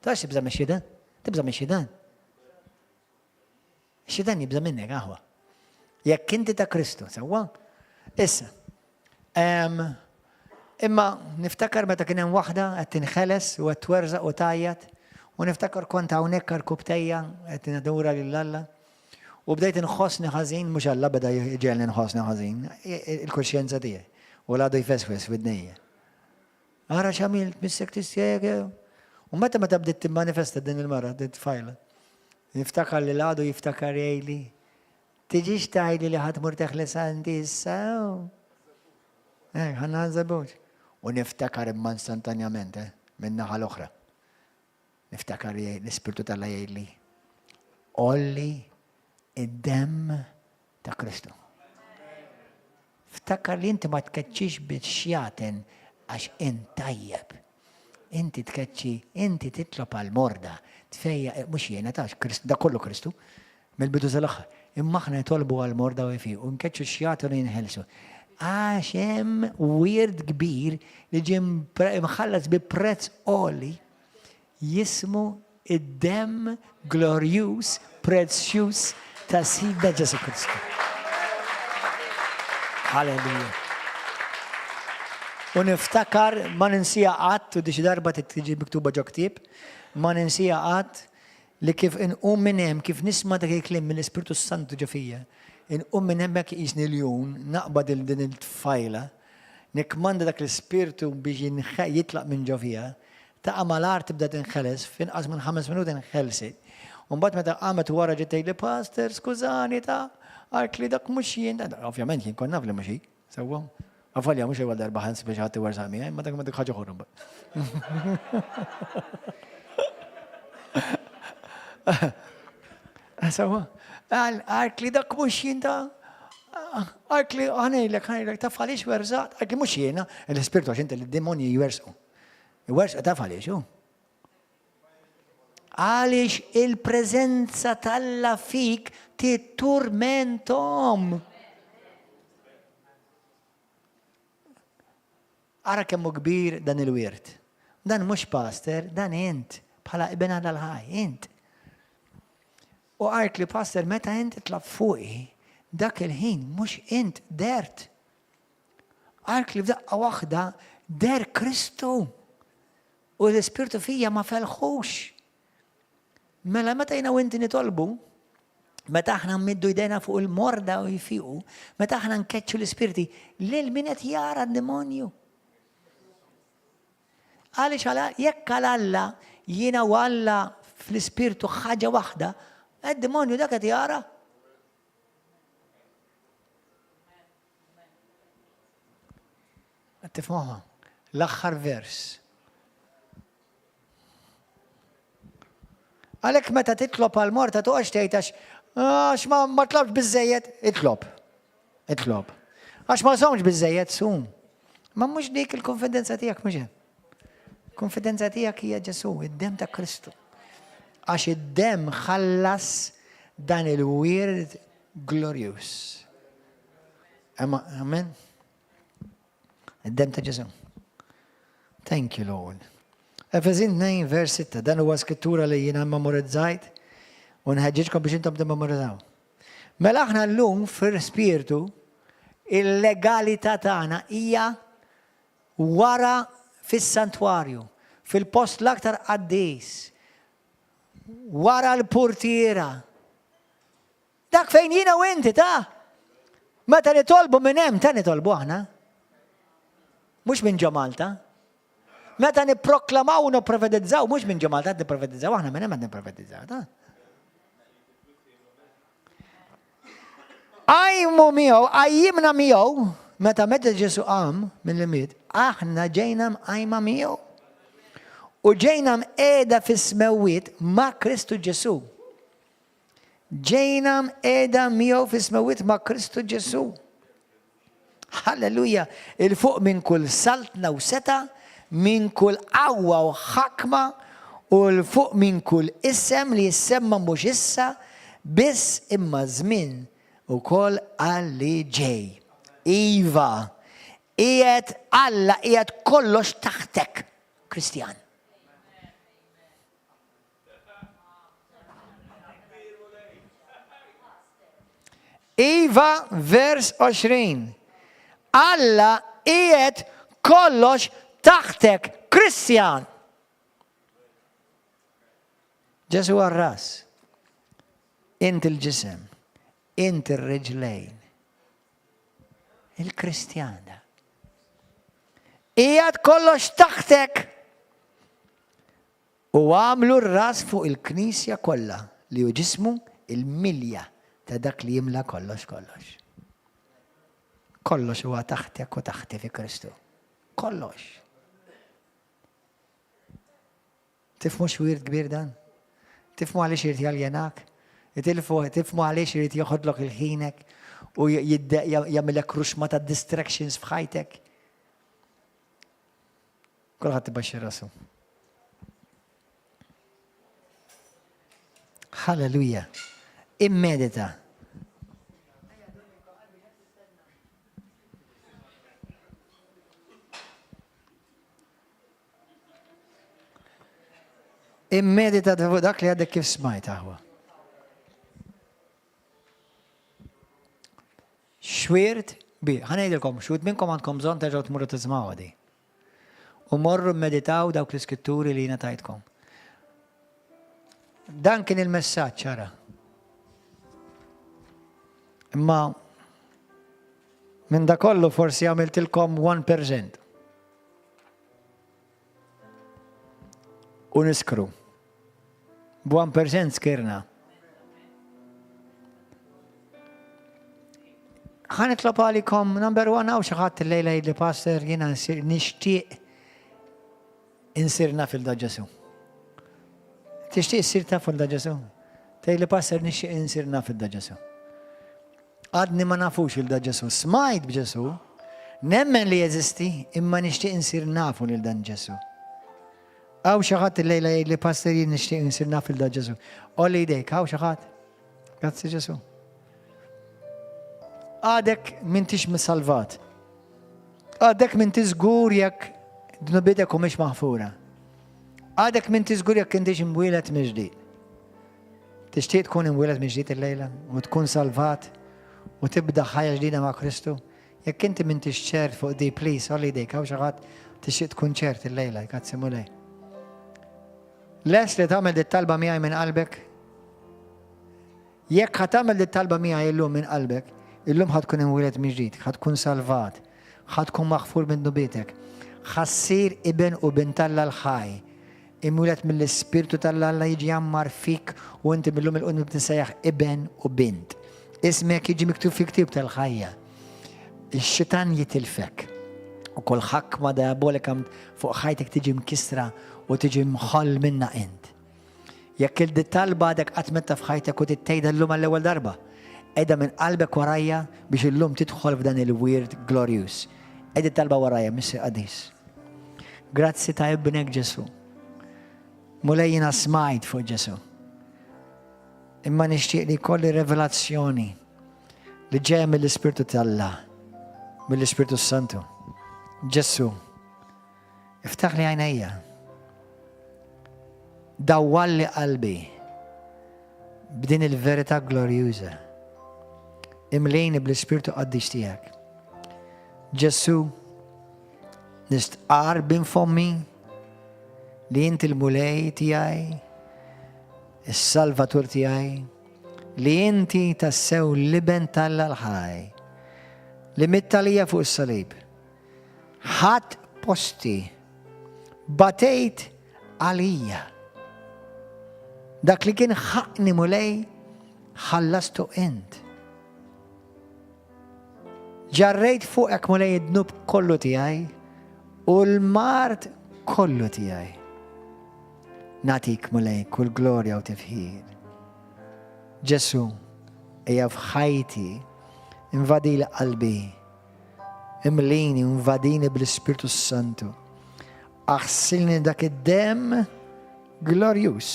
Taf x'jibża' mix-xitan? Tibża' mix-xitan. Ix-xitan jibża' minnek, aħwa. Jekk inti ta' Kristu, sewwa? Issa, imma niftakar meta kien hemm waħda qed tinħeles u qed twerżaq u tgħajjat, u niftakar kont hawnhekk għarkupptejja qed nadura lil Alla. U bdejt inħossni ħażin, mhux Alla beda jġegħelni nħossni ħażin, il-kuxjenza tiegħi. U l-għadu jfesfes f'widnejja. Ara x'għamilt, missek tistjeg. U meta meta bdiet timmanifesta din il-mara, din tfajla, niftakar li l-għadu jiftakar jgħidli, tiġix tgħidli li ħadd mur teħles għandi issa. Eh, ħanna għanżabux. U niftakar imma instantanjament, eh, minn naħa l-oħra. Niftakar li l-Ispirtu t'Alla jgħidli, Għolli id-demm ta' Kristu. Ftakar li inti ma tkeċċix bix-xjaten għax int tajjeb. Inti tkeċċi, inti titlob għal morda, tfejja, eh, mhux jiena tax, da kollu Kristu, mill-bidu sal-aħħar. Imma aħna nitolbu għal morda u jfiqu, nkeċċu x-xjaten u jinħelsu. Għax hemm wirt kbir li ġie mħallas bi prezz għoli jismu id-demm glorjuż, prezzjuż ta' Sidna Ġesù Kristu. Halleluja. U niftakar ma ninsija qatt, u di xi darba tiġi miktuba ġo ktieb, ma ninsija qatt li kif inqum minn hemm, kif nisma' dak il-kliem mill-Ispirtu s-Santu ġo fija, inqum minn hemmhekk qisni ljun, naqbad lil din it-tfajla, nikkmanda dak l-ispirtu biex jitlaq minn ġo fija, taqa' mal-art tibda tinħeles, f'inqas minn ħames minuti nħelsit. U mbagħad meta qamet wara ġiet tgħidli, Pastor, skużani ta' għark li dak mhux jien. Ovvjament jien kont naf li mhux hi. Sewwa? Avolja mhux l-ewwel darba ħa nsib xi ħadd iwerżaq miegħi, imma dak dik ħaġa oħra mbagħad. Sewwa? Għark li dak mhux jien ta' għark li ħanejlek, ħanejlek, taf għaliex werżaqt, għark li mhux jiena, l-ispirtu għax inti l-demonji jwersqu. Jwersqu taf għaliex, hu. Għaliex il-preżenza t'Alla fik titturmenthom. Ara kemm hu kbir dan il-wirt. Dan mhux pastor, dan int, bħala ibn Alla l-ħaj, int. U għart li pastor meta int titlab fuqi, dak il-ħin mhux int dert. Għart li f'daqqa waħda der Kristu. U l-Ispirtu fija ma felħux. Mela meta jiena u inti nitolbu, meta aħna mmiddu jdejna fuq il-morda u jfiqu, meta aħna nkeċċu l-ispirti, lil min qed jara d-demonju. Għaliex għala jekk għal Alla jiena u Alla fl-ispirtu ħaġa waħda, id-demonju dak qed jara. Qed tifhmuha? L-aħħar vers. Għalhekk meta titlob għal morta toqgħodx tgħid għax għax ma ma tlobx biżejjed, itlob. Itlob. Għax ma somx biżejjed sum. Ma mhux dik il-konfidenza tiegħek mhux hemm. Konfidenza tiegħek hija Ġesù, id-demm ta' Kristu. Għax id-demm ħallas dan il-wirt glorjuż. Amen. Id-demm ta' Ġesù. Thank you, Lord. Efesin 2 vers 6, dan huwa skrittura li jiena memorizzajt u nħeġġiġkom biex intom timmemorizzaw. Mela aħna llum fir-spirtu il-legalità tagħna hija wara fis-santwarju, fil-post l-aktar qaddis, wara l-purtiera. Dak fejn jiena u inti ta' meta nitolbu minn hemm ta' nitolbu aħna. Mhux minn ġo Malta. Meta nipproklamaw u nipprofetizzaw, mhux minn ġo Malta qed nipprofetizzaw, aħna minn hemm qed nipprofetizzaw. Ta' Qajmu miegħu, qajjimna miegħu, meta meta Ġesu qam mill-imiet, aħna ġejna mqajma miegħu. U ġejna mqiegħda fis-smewwiet ma' Kristu Ġesu. Ġejna mqiegħda miegħu fis-smewwiet ma' Kristu Ġesù. Halleluja! Il fuq minn kull saltna u seta, minn kull qawwa u ħakma, u 'l fuq minn kull isem li jissemma mhux issa biss imma żmien ukoll għal li ġej. Iva! Qiegħed Alla qiegħed kollox taħtek, Kristjan. Iva, vers 20. Alla qiegħed kollox taħtek, Kristjan. Ġesu għar-ras. Int il-ġisem, int ir-riġlejn. Il-Kristjan da. Qiegħed kollox taħtek u għamlu r-ras fuq il-Knisja kollha li hu ġismu il-milja ta' dak li jimla kollox kollox. Kollox huwa taħtek u taħti fi Kristu. Kollox. Tifhmu x'wirt kbir dan? Tifhmu għaliex irid jaljenak? Tifhmu għaliex irid joħodlok il-ħinek u jagħmilek ruxma ta' distractions f'ħajtek? Kulħadd ibaxxi rasu. Halleluja. Immedita. Immedita fuq dak li għadek kif smajt aħwa. Xwirt bi, ħanejdilkom, xwit minnkom għandkom bżonn terġgħu tmurru tismgħu di. U morru meditaw dawk l-iskritturi li jiena tajtkom. Dan kien il-messaġġ ara. Imma minn da kollu forsi għamiltilkom 1%. U niskru. B'1% skirna. Ħa nitlob għalikom, number one, hawn xi ħadd illejla jgħidli pastor jiena nixtieq insir naf il da Ġesu. Tixtieq issir taf il da Ġesu? Tgħidli pastor nixtieq insir naf il da Ġesu. Għadni ma nafux lil da Ġesù. Smajt b'Ġesù, nemmen li jeżisti, imma nixtieq insir nafu lil dan Ġesù. Hawn xi ħadd illejla jgħidli pastor jien nixtieq insir naf lil da Ġesù. Għolli jdejk, hawn xi ħadd? Grazzi Ġesù. Għadek m'intix salvat. Għadek m'inti żgur jekk dnubitek humiex maħfura. Għadek m'inti żgur jekk intix imwieled mill-ġdid. Tixtieq tkun imwieled minn ġdid illejla u tkun salvat u tibda ħajja ġdida ma' Kristu? Jekk inti m'intix ċert fuq di, please, għolli jdejk, hawn xi ħadd tixtieq tkun ċert illejla, grazzi Mulej. Lest li tagħmel dit talba miegħi minn qalbek? Jekk ħa tagħmel dit talba miegħi illum minn qalbek, illum ħa tkun imwieled minn ġdid, ħa tkun salvat, ħa tkun maħfur minn dnubietek, ħa ssir iben u bint Alla l-ħaj. Imwieled mill-Ispirtu t'Alla, Alla jiġi jgħammar fik u inti mil-lum 'il quddiem tissejjaħ iben u bint. Ismek jiġi miktub fil-ktieb tal-ħajja. Ix-xitan jitilfek u kull ħakma diabolika fuq ħajtek tiġi mkissra u tiġi mħoll minna int. Jekk il-talba għadek qatt metta f'ħajtek u tittejda llum għall-ewwel darba, għidha minn qalbek warajja biex illum tidħol f'dan il-wirt glorjuż. Għid it-talba warajja, Missier Qaddis. Grazzi ta' ibnek Ġesu. Mulej jiena smajt fuq Ġesu. Imma nixtieq li jkolli revelazzjoni li ġejja mill-Ispirtu t'Alla, mill-Ispirtu Santu. Ġesu, Iftaħli għajnejja. Dawwalli qalbi b'din il-verità glorjuża. Imlejni bl-Ispirtu Qaddis tiegħek. Ġesù, nistqar bin fommi li inti l-Mulej tiegħi, is-Salvatur tiegħi, li inti tassew l-iben t'Alla l-ħaj, li mitt għalija fuq is-salib. Ħadt posti. Batejt għalija. Dak li kien ħaqqni Mulej, ħallastu int. Ġarrejt fuqek Mulej id-dnub kollu tiegħi u l-mard kollu tiegħi. Nagħtik Mulej kull glorja u tifħir. Ġesu, ejja f'ħajti, invadili qalbi. Imlini u invadini bl-Ispirtu s-Santu. Aħsilni dak id-demm glorjuż.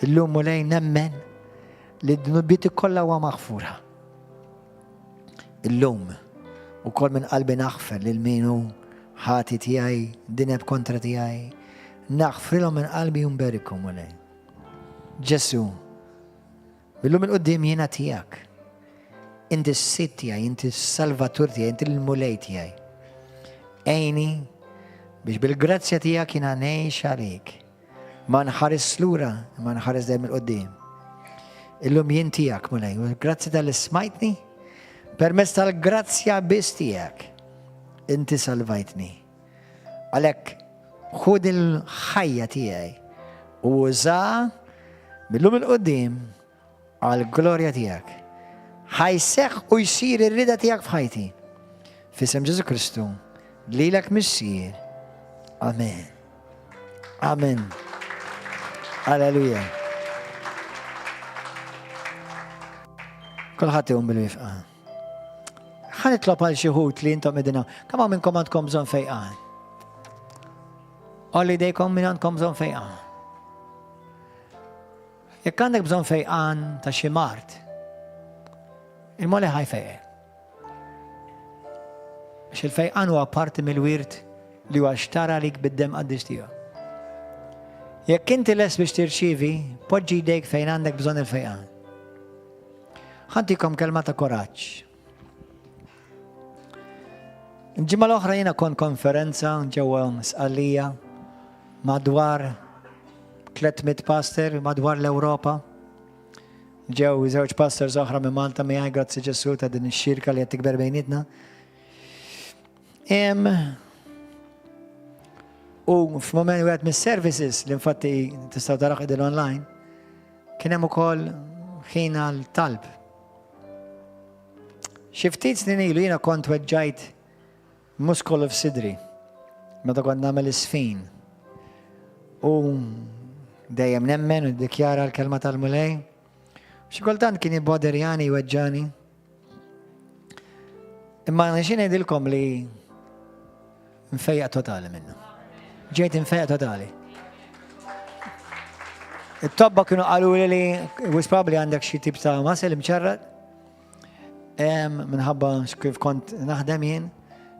Illum Mulej nemmen li d-dnubieti kollha huwa maħfura. Illum. Ukoll minn qalbi naħfer lil min hu ħati tiegħi, dineb kontra tiegħi. Naħfrilhom minn qalbi u nberikhom, Mulej. Ġesù, Mil-lum 'il quddiem jiena tiegħek. Inti s-Sid tiegħi, inti s-Salvatur tiegħi, inti l-Mulej tiegħi. Għinni biex bil-grazzja tiegħek jiena ngħix għalik. Ma nħares lura, ma nħares dejjem 'il quddiem. Illum jien tiegħek, Mulej, u grazzi tal smajtni, permezz tal-grazzja biss tiegħek, inti salvajtni. Għalhekk, ħud il-ħajja tiegħi u uża mil-lum 'il quddiem għall-glorja tiegħek. Ħa jseħħ u jsir ir-rieda tiegħek f'ħajti. F'isem Ġesù Kristu, lilek Missier. Amen. Amen. Alleluja. Kulħadd iqum bil-wifqa. Ħa nitlob għal xi ħut li intom qegħdin hawn. Kemm hawn minnkom għandkom bżonn fejqan? Għolli idejkom min għandkom bżonn fejqan. Jekk għandek bżonn fejqan ta' xi mard, il-Mulej ħa jfejqek. Għax il-fejqan huwa parti mill-wirt li huwa xtara lik bid-demm qaddis tiegħu. Jekk inti lest biex tirċievi, poġġi jdejk fejn għandek bżonn il-fejqan. Ħa ntikom kelma ta' kuraġġ. Il-ġimgħa l-oħra jiena kont konferenza ġewwa Sqallija madwar 300 pastor madwar l-Ewropa. Ġew żewġ pastors oħra minn Malta miegħi grazzi Ġesù ta' din ix-xirka li qed tikber bejnietna. U f'moment wieħed mis-services li infatti tistgħu taraw qegħdin online, Kien hemm ukoll ħin għal talb. Xi ftit snin ilu jiena kont weġġajt muskolu f'sidri meta kont nagħmel isfin. U dejjem nemmen u ddikjara l-kelma tal-Mulej. Xi kultant kien jibboderjani jweġġani. Imma nixin ngħidilkom li nfejjaq totali minnu. Ġejt infejjaq totali. It-tobba kienu qalu li li was probably għandek xi tip ta' muscle imċarrat. Minħabba kif kont naħdem jien.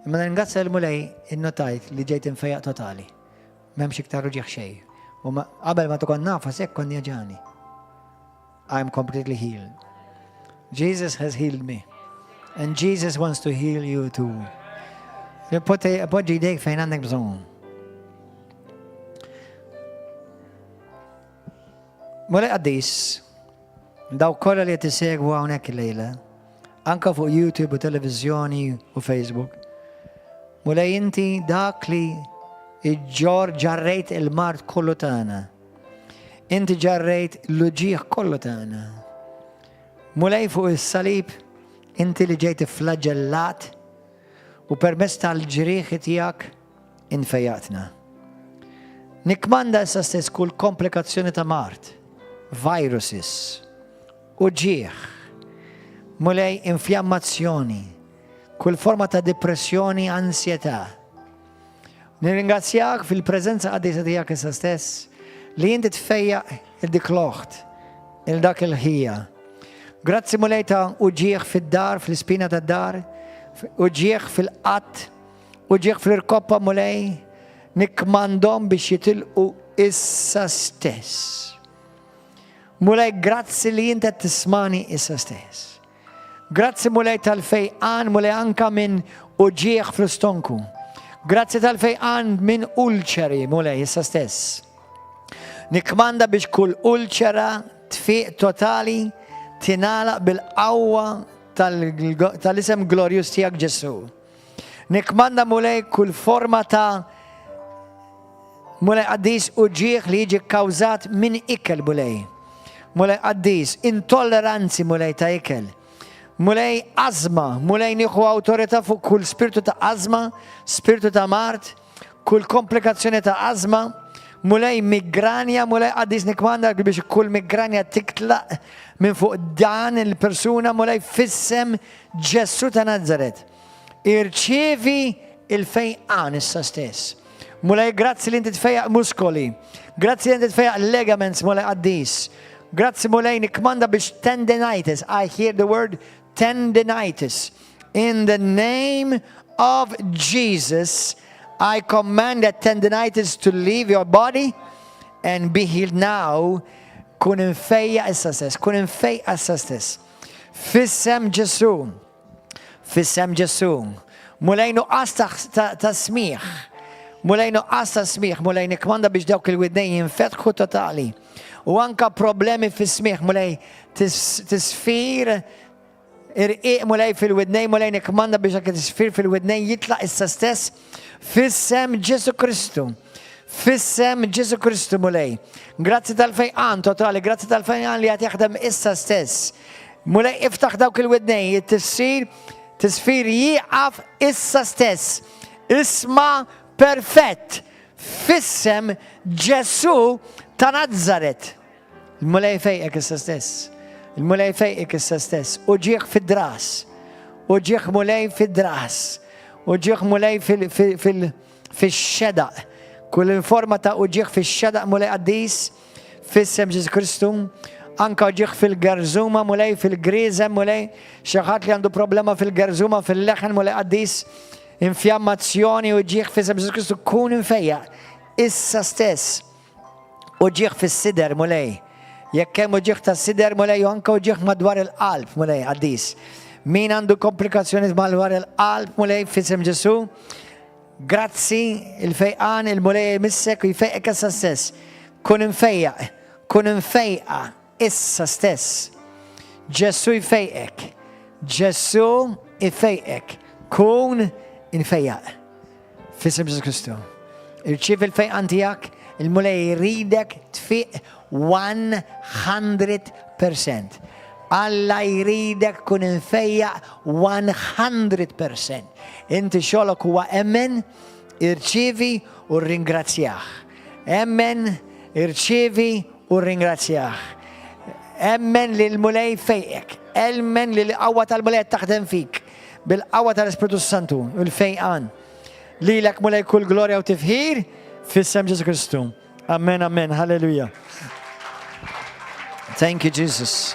Imma ringrazzja l-Mulej innotajt li ġejt infejjaq totali. M'hemmx iktar uġieħ xejn. U qabel ma tkun nafa sekk kont jaġani. I'm completely healed. Jesus has healed me. And Jesus wants to heal you too. Poġġi jdejk fejn għandek bżonn. Mulej qaddis, daw kollha li qed isegwu hawnhekk illejla, anka fuq YouTube u televiżjoni u Facebook. Mulej inti dak li iġġor ġarrejt il-mard kollu tagħna. Inti ġarrejt l-uġigħ kollu tagħna. Mulej fuq is-salib, inti li ġejt ifflaġellat u permezz tal-ġrieħi tiegħek infejjaqtna. Nikkmanda issa stess kull komplikazzjoni ta' mard, viruses, uġigħ, Mulej infjammazzjoni, kull forma ta' depressjoni, ansjetà. Nirringrazzjak fil-preżenza qaddisa tiegħek issa stess li inti tfejjaq il dik l-oħt, il dak il-ħija. Grazzi Mulej ta' uġieħ fid-dar, fl-ispina tad-dar, uġieħ fil-qatt, uġieħ fl-irkoppa Mulej, nikkmandhom biex jitilqu issa stess. Mulej, grazzi li inti qed tismani issa stess. Grazzi Mulej tal-fejqan Mulej anka minn uġieħ fl-istonku. Grazzi tal-fejqan minn ulċeri Mulej issa stess. Nikmanda biex kull ulċera tfiq totali tingħalaq bil-qawwa tal-isem glorjus tiegħek Ġesu. Nikmanda Mulej kull forma ta' Mulej qaddis uġieħ li jiġi kkawżat minn ikel Mulej. Mulej qaddis, intolleranzi Mulej ta' ikel. Mulej azma, Mulej nieħu awtorità fuq kull spirtu ta' azma, spirtu ta' mard, kull komplikazzjoni ta' azma, Mulej migranja, Mulej qaddis nikmanda biex kull migranja titlaq minn fuq dan il-persuna, Mulej f'isem Ġesù ta' Nazaret. Irċievi il-fejqan issa stess. Mulej, grazzi li inti tfejjaq muskoli. Grazzi li inti tfejjaq ligaments, Mulej qaddis. Grazzi Mulej nikkmanda biex tendinitis. I hear the word tendinitis. In the name of Jesus, I command that tendinitis to leave your body and be healed now. Kun imfejjaq issa stess, kun imfejjaq issa stess. F'isem Ġesù, f'isem Ġesù. Mulej nuqqas ta' smigħ. Mulej nuqqas ta' smigħ, Mulej nikkmanda biex dawk il-widnejn jinfetħu totali. U anka problemi fis-smigħ, Mulej tisfir irqiq Mulej fil-widnejn, Mulej nikkmanda biex anke tisfir fil-widnejn jitlaq issa stess f'isem Ġesù Kristu. F'isem Ġesù Kristu Mulej. Grazzi tal-fejqan totali, grazzi tal-fejqan li qed jaħdem issa stess. Mulej iftaħ dawk il-widnejn, it-tisfir, tisfir jieqaf issa stess. Isma perfett. F'isem Ġesù ta' Nazzaret. Il-Mulej fejqek issa stess. Il-Mulej fejqek issa stess. Uġigħ fid-dras. Uġigħ Mulej fid-dras. Uġigħ Mulej fil-xedaq. Kull forma ta' uġigħ fix-xedaq Mulej qaddis. F'isem Ġesù Kristu. Anka uġigħ fil-gerżuma Mulej fil-griżem Mulej. Xi ħadd li għandu problema fil-gerżuma fil-leħen Mulej qaddis. Infjammazzjoni uġigħ f'isem Ġesù Kristu kun imfejjaq. Issa stess. Uġigħ fis-sider Mulej. Jekk hemm uġigħ ta' sider Mulej u anka uġigħ madwar il-qalb Mulej qaddis. Min għandu komplikazzjoni madwar il-qalb Mulej f'isem Ġesù. Grazzi il-fejqan il-Mulej jmissek u jfejqek issa stess. Kun imfejjaq, kun imfejqa issa stess. Ġesù jfejqek. Ġesù jfejqek. Kun imfejjaq. F'isem Ġesù Kristu. Irċievi il-fejqan tiegħek, il-Mulej jridek tfiq 100%. Alla jridek kun imfejjaq 100%. Inti xogħlok huwa emmen, irċievi u ringrazzjah. Emmen, irċievi u ringrazzjah. Emmen li l-Mulej fejqek. Emmen li l-qawwa tal-Mulej taħdem fik. Bil-qawwa tal-Ispiritu Santu, il-fejqan. Lilek Mulej kull glorja u tifħir f'isem Ġesù Kristu. Amen, amen, halleluja. Thank you, Jesus.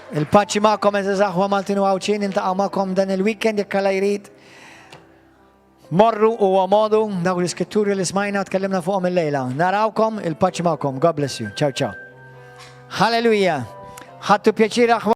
Il-paċi magħkom għeżież aħwa Maltin u Għawdxin, niltaqgħu magħkom dan il-weekend jekk Alla jrid. Morru u għomodu dawk l-iskritturi li smajna tkellimna fuqhom il-lejla. Narawkom, il-paċi magħkom. God bless you. Ciao, ciao. Halleluja. Ħadtu pjaċir aħwa.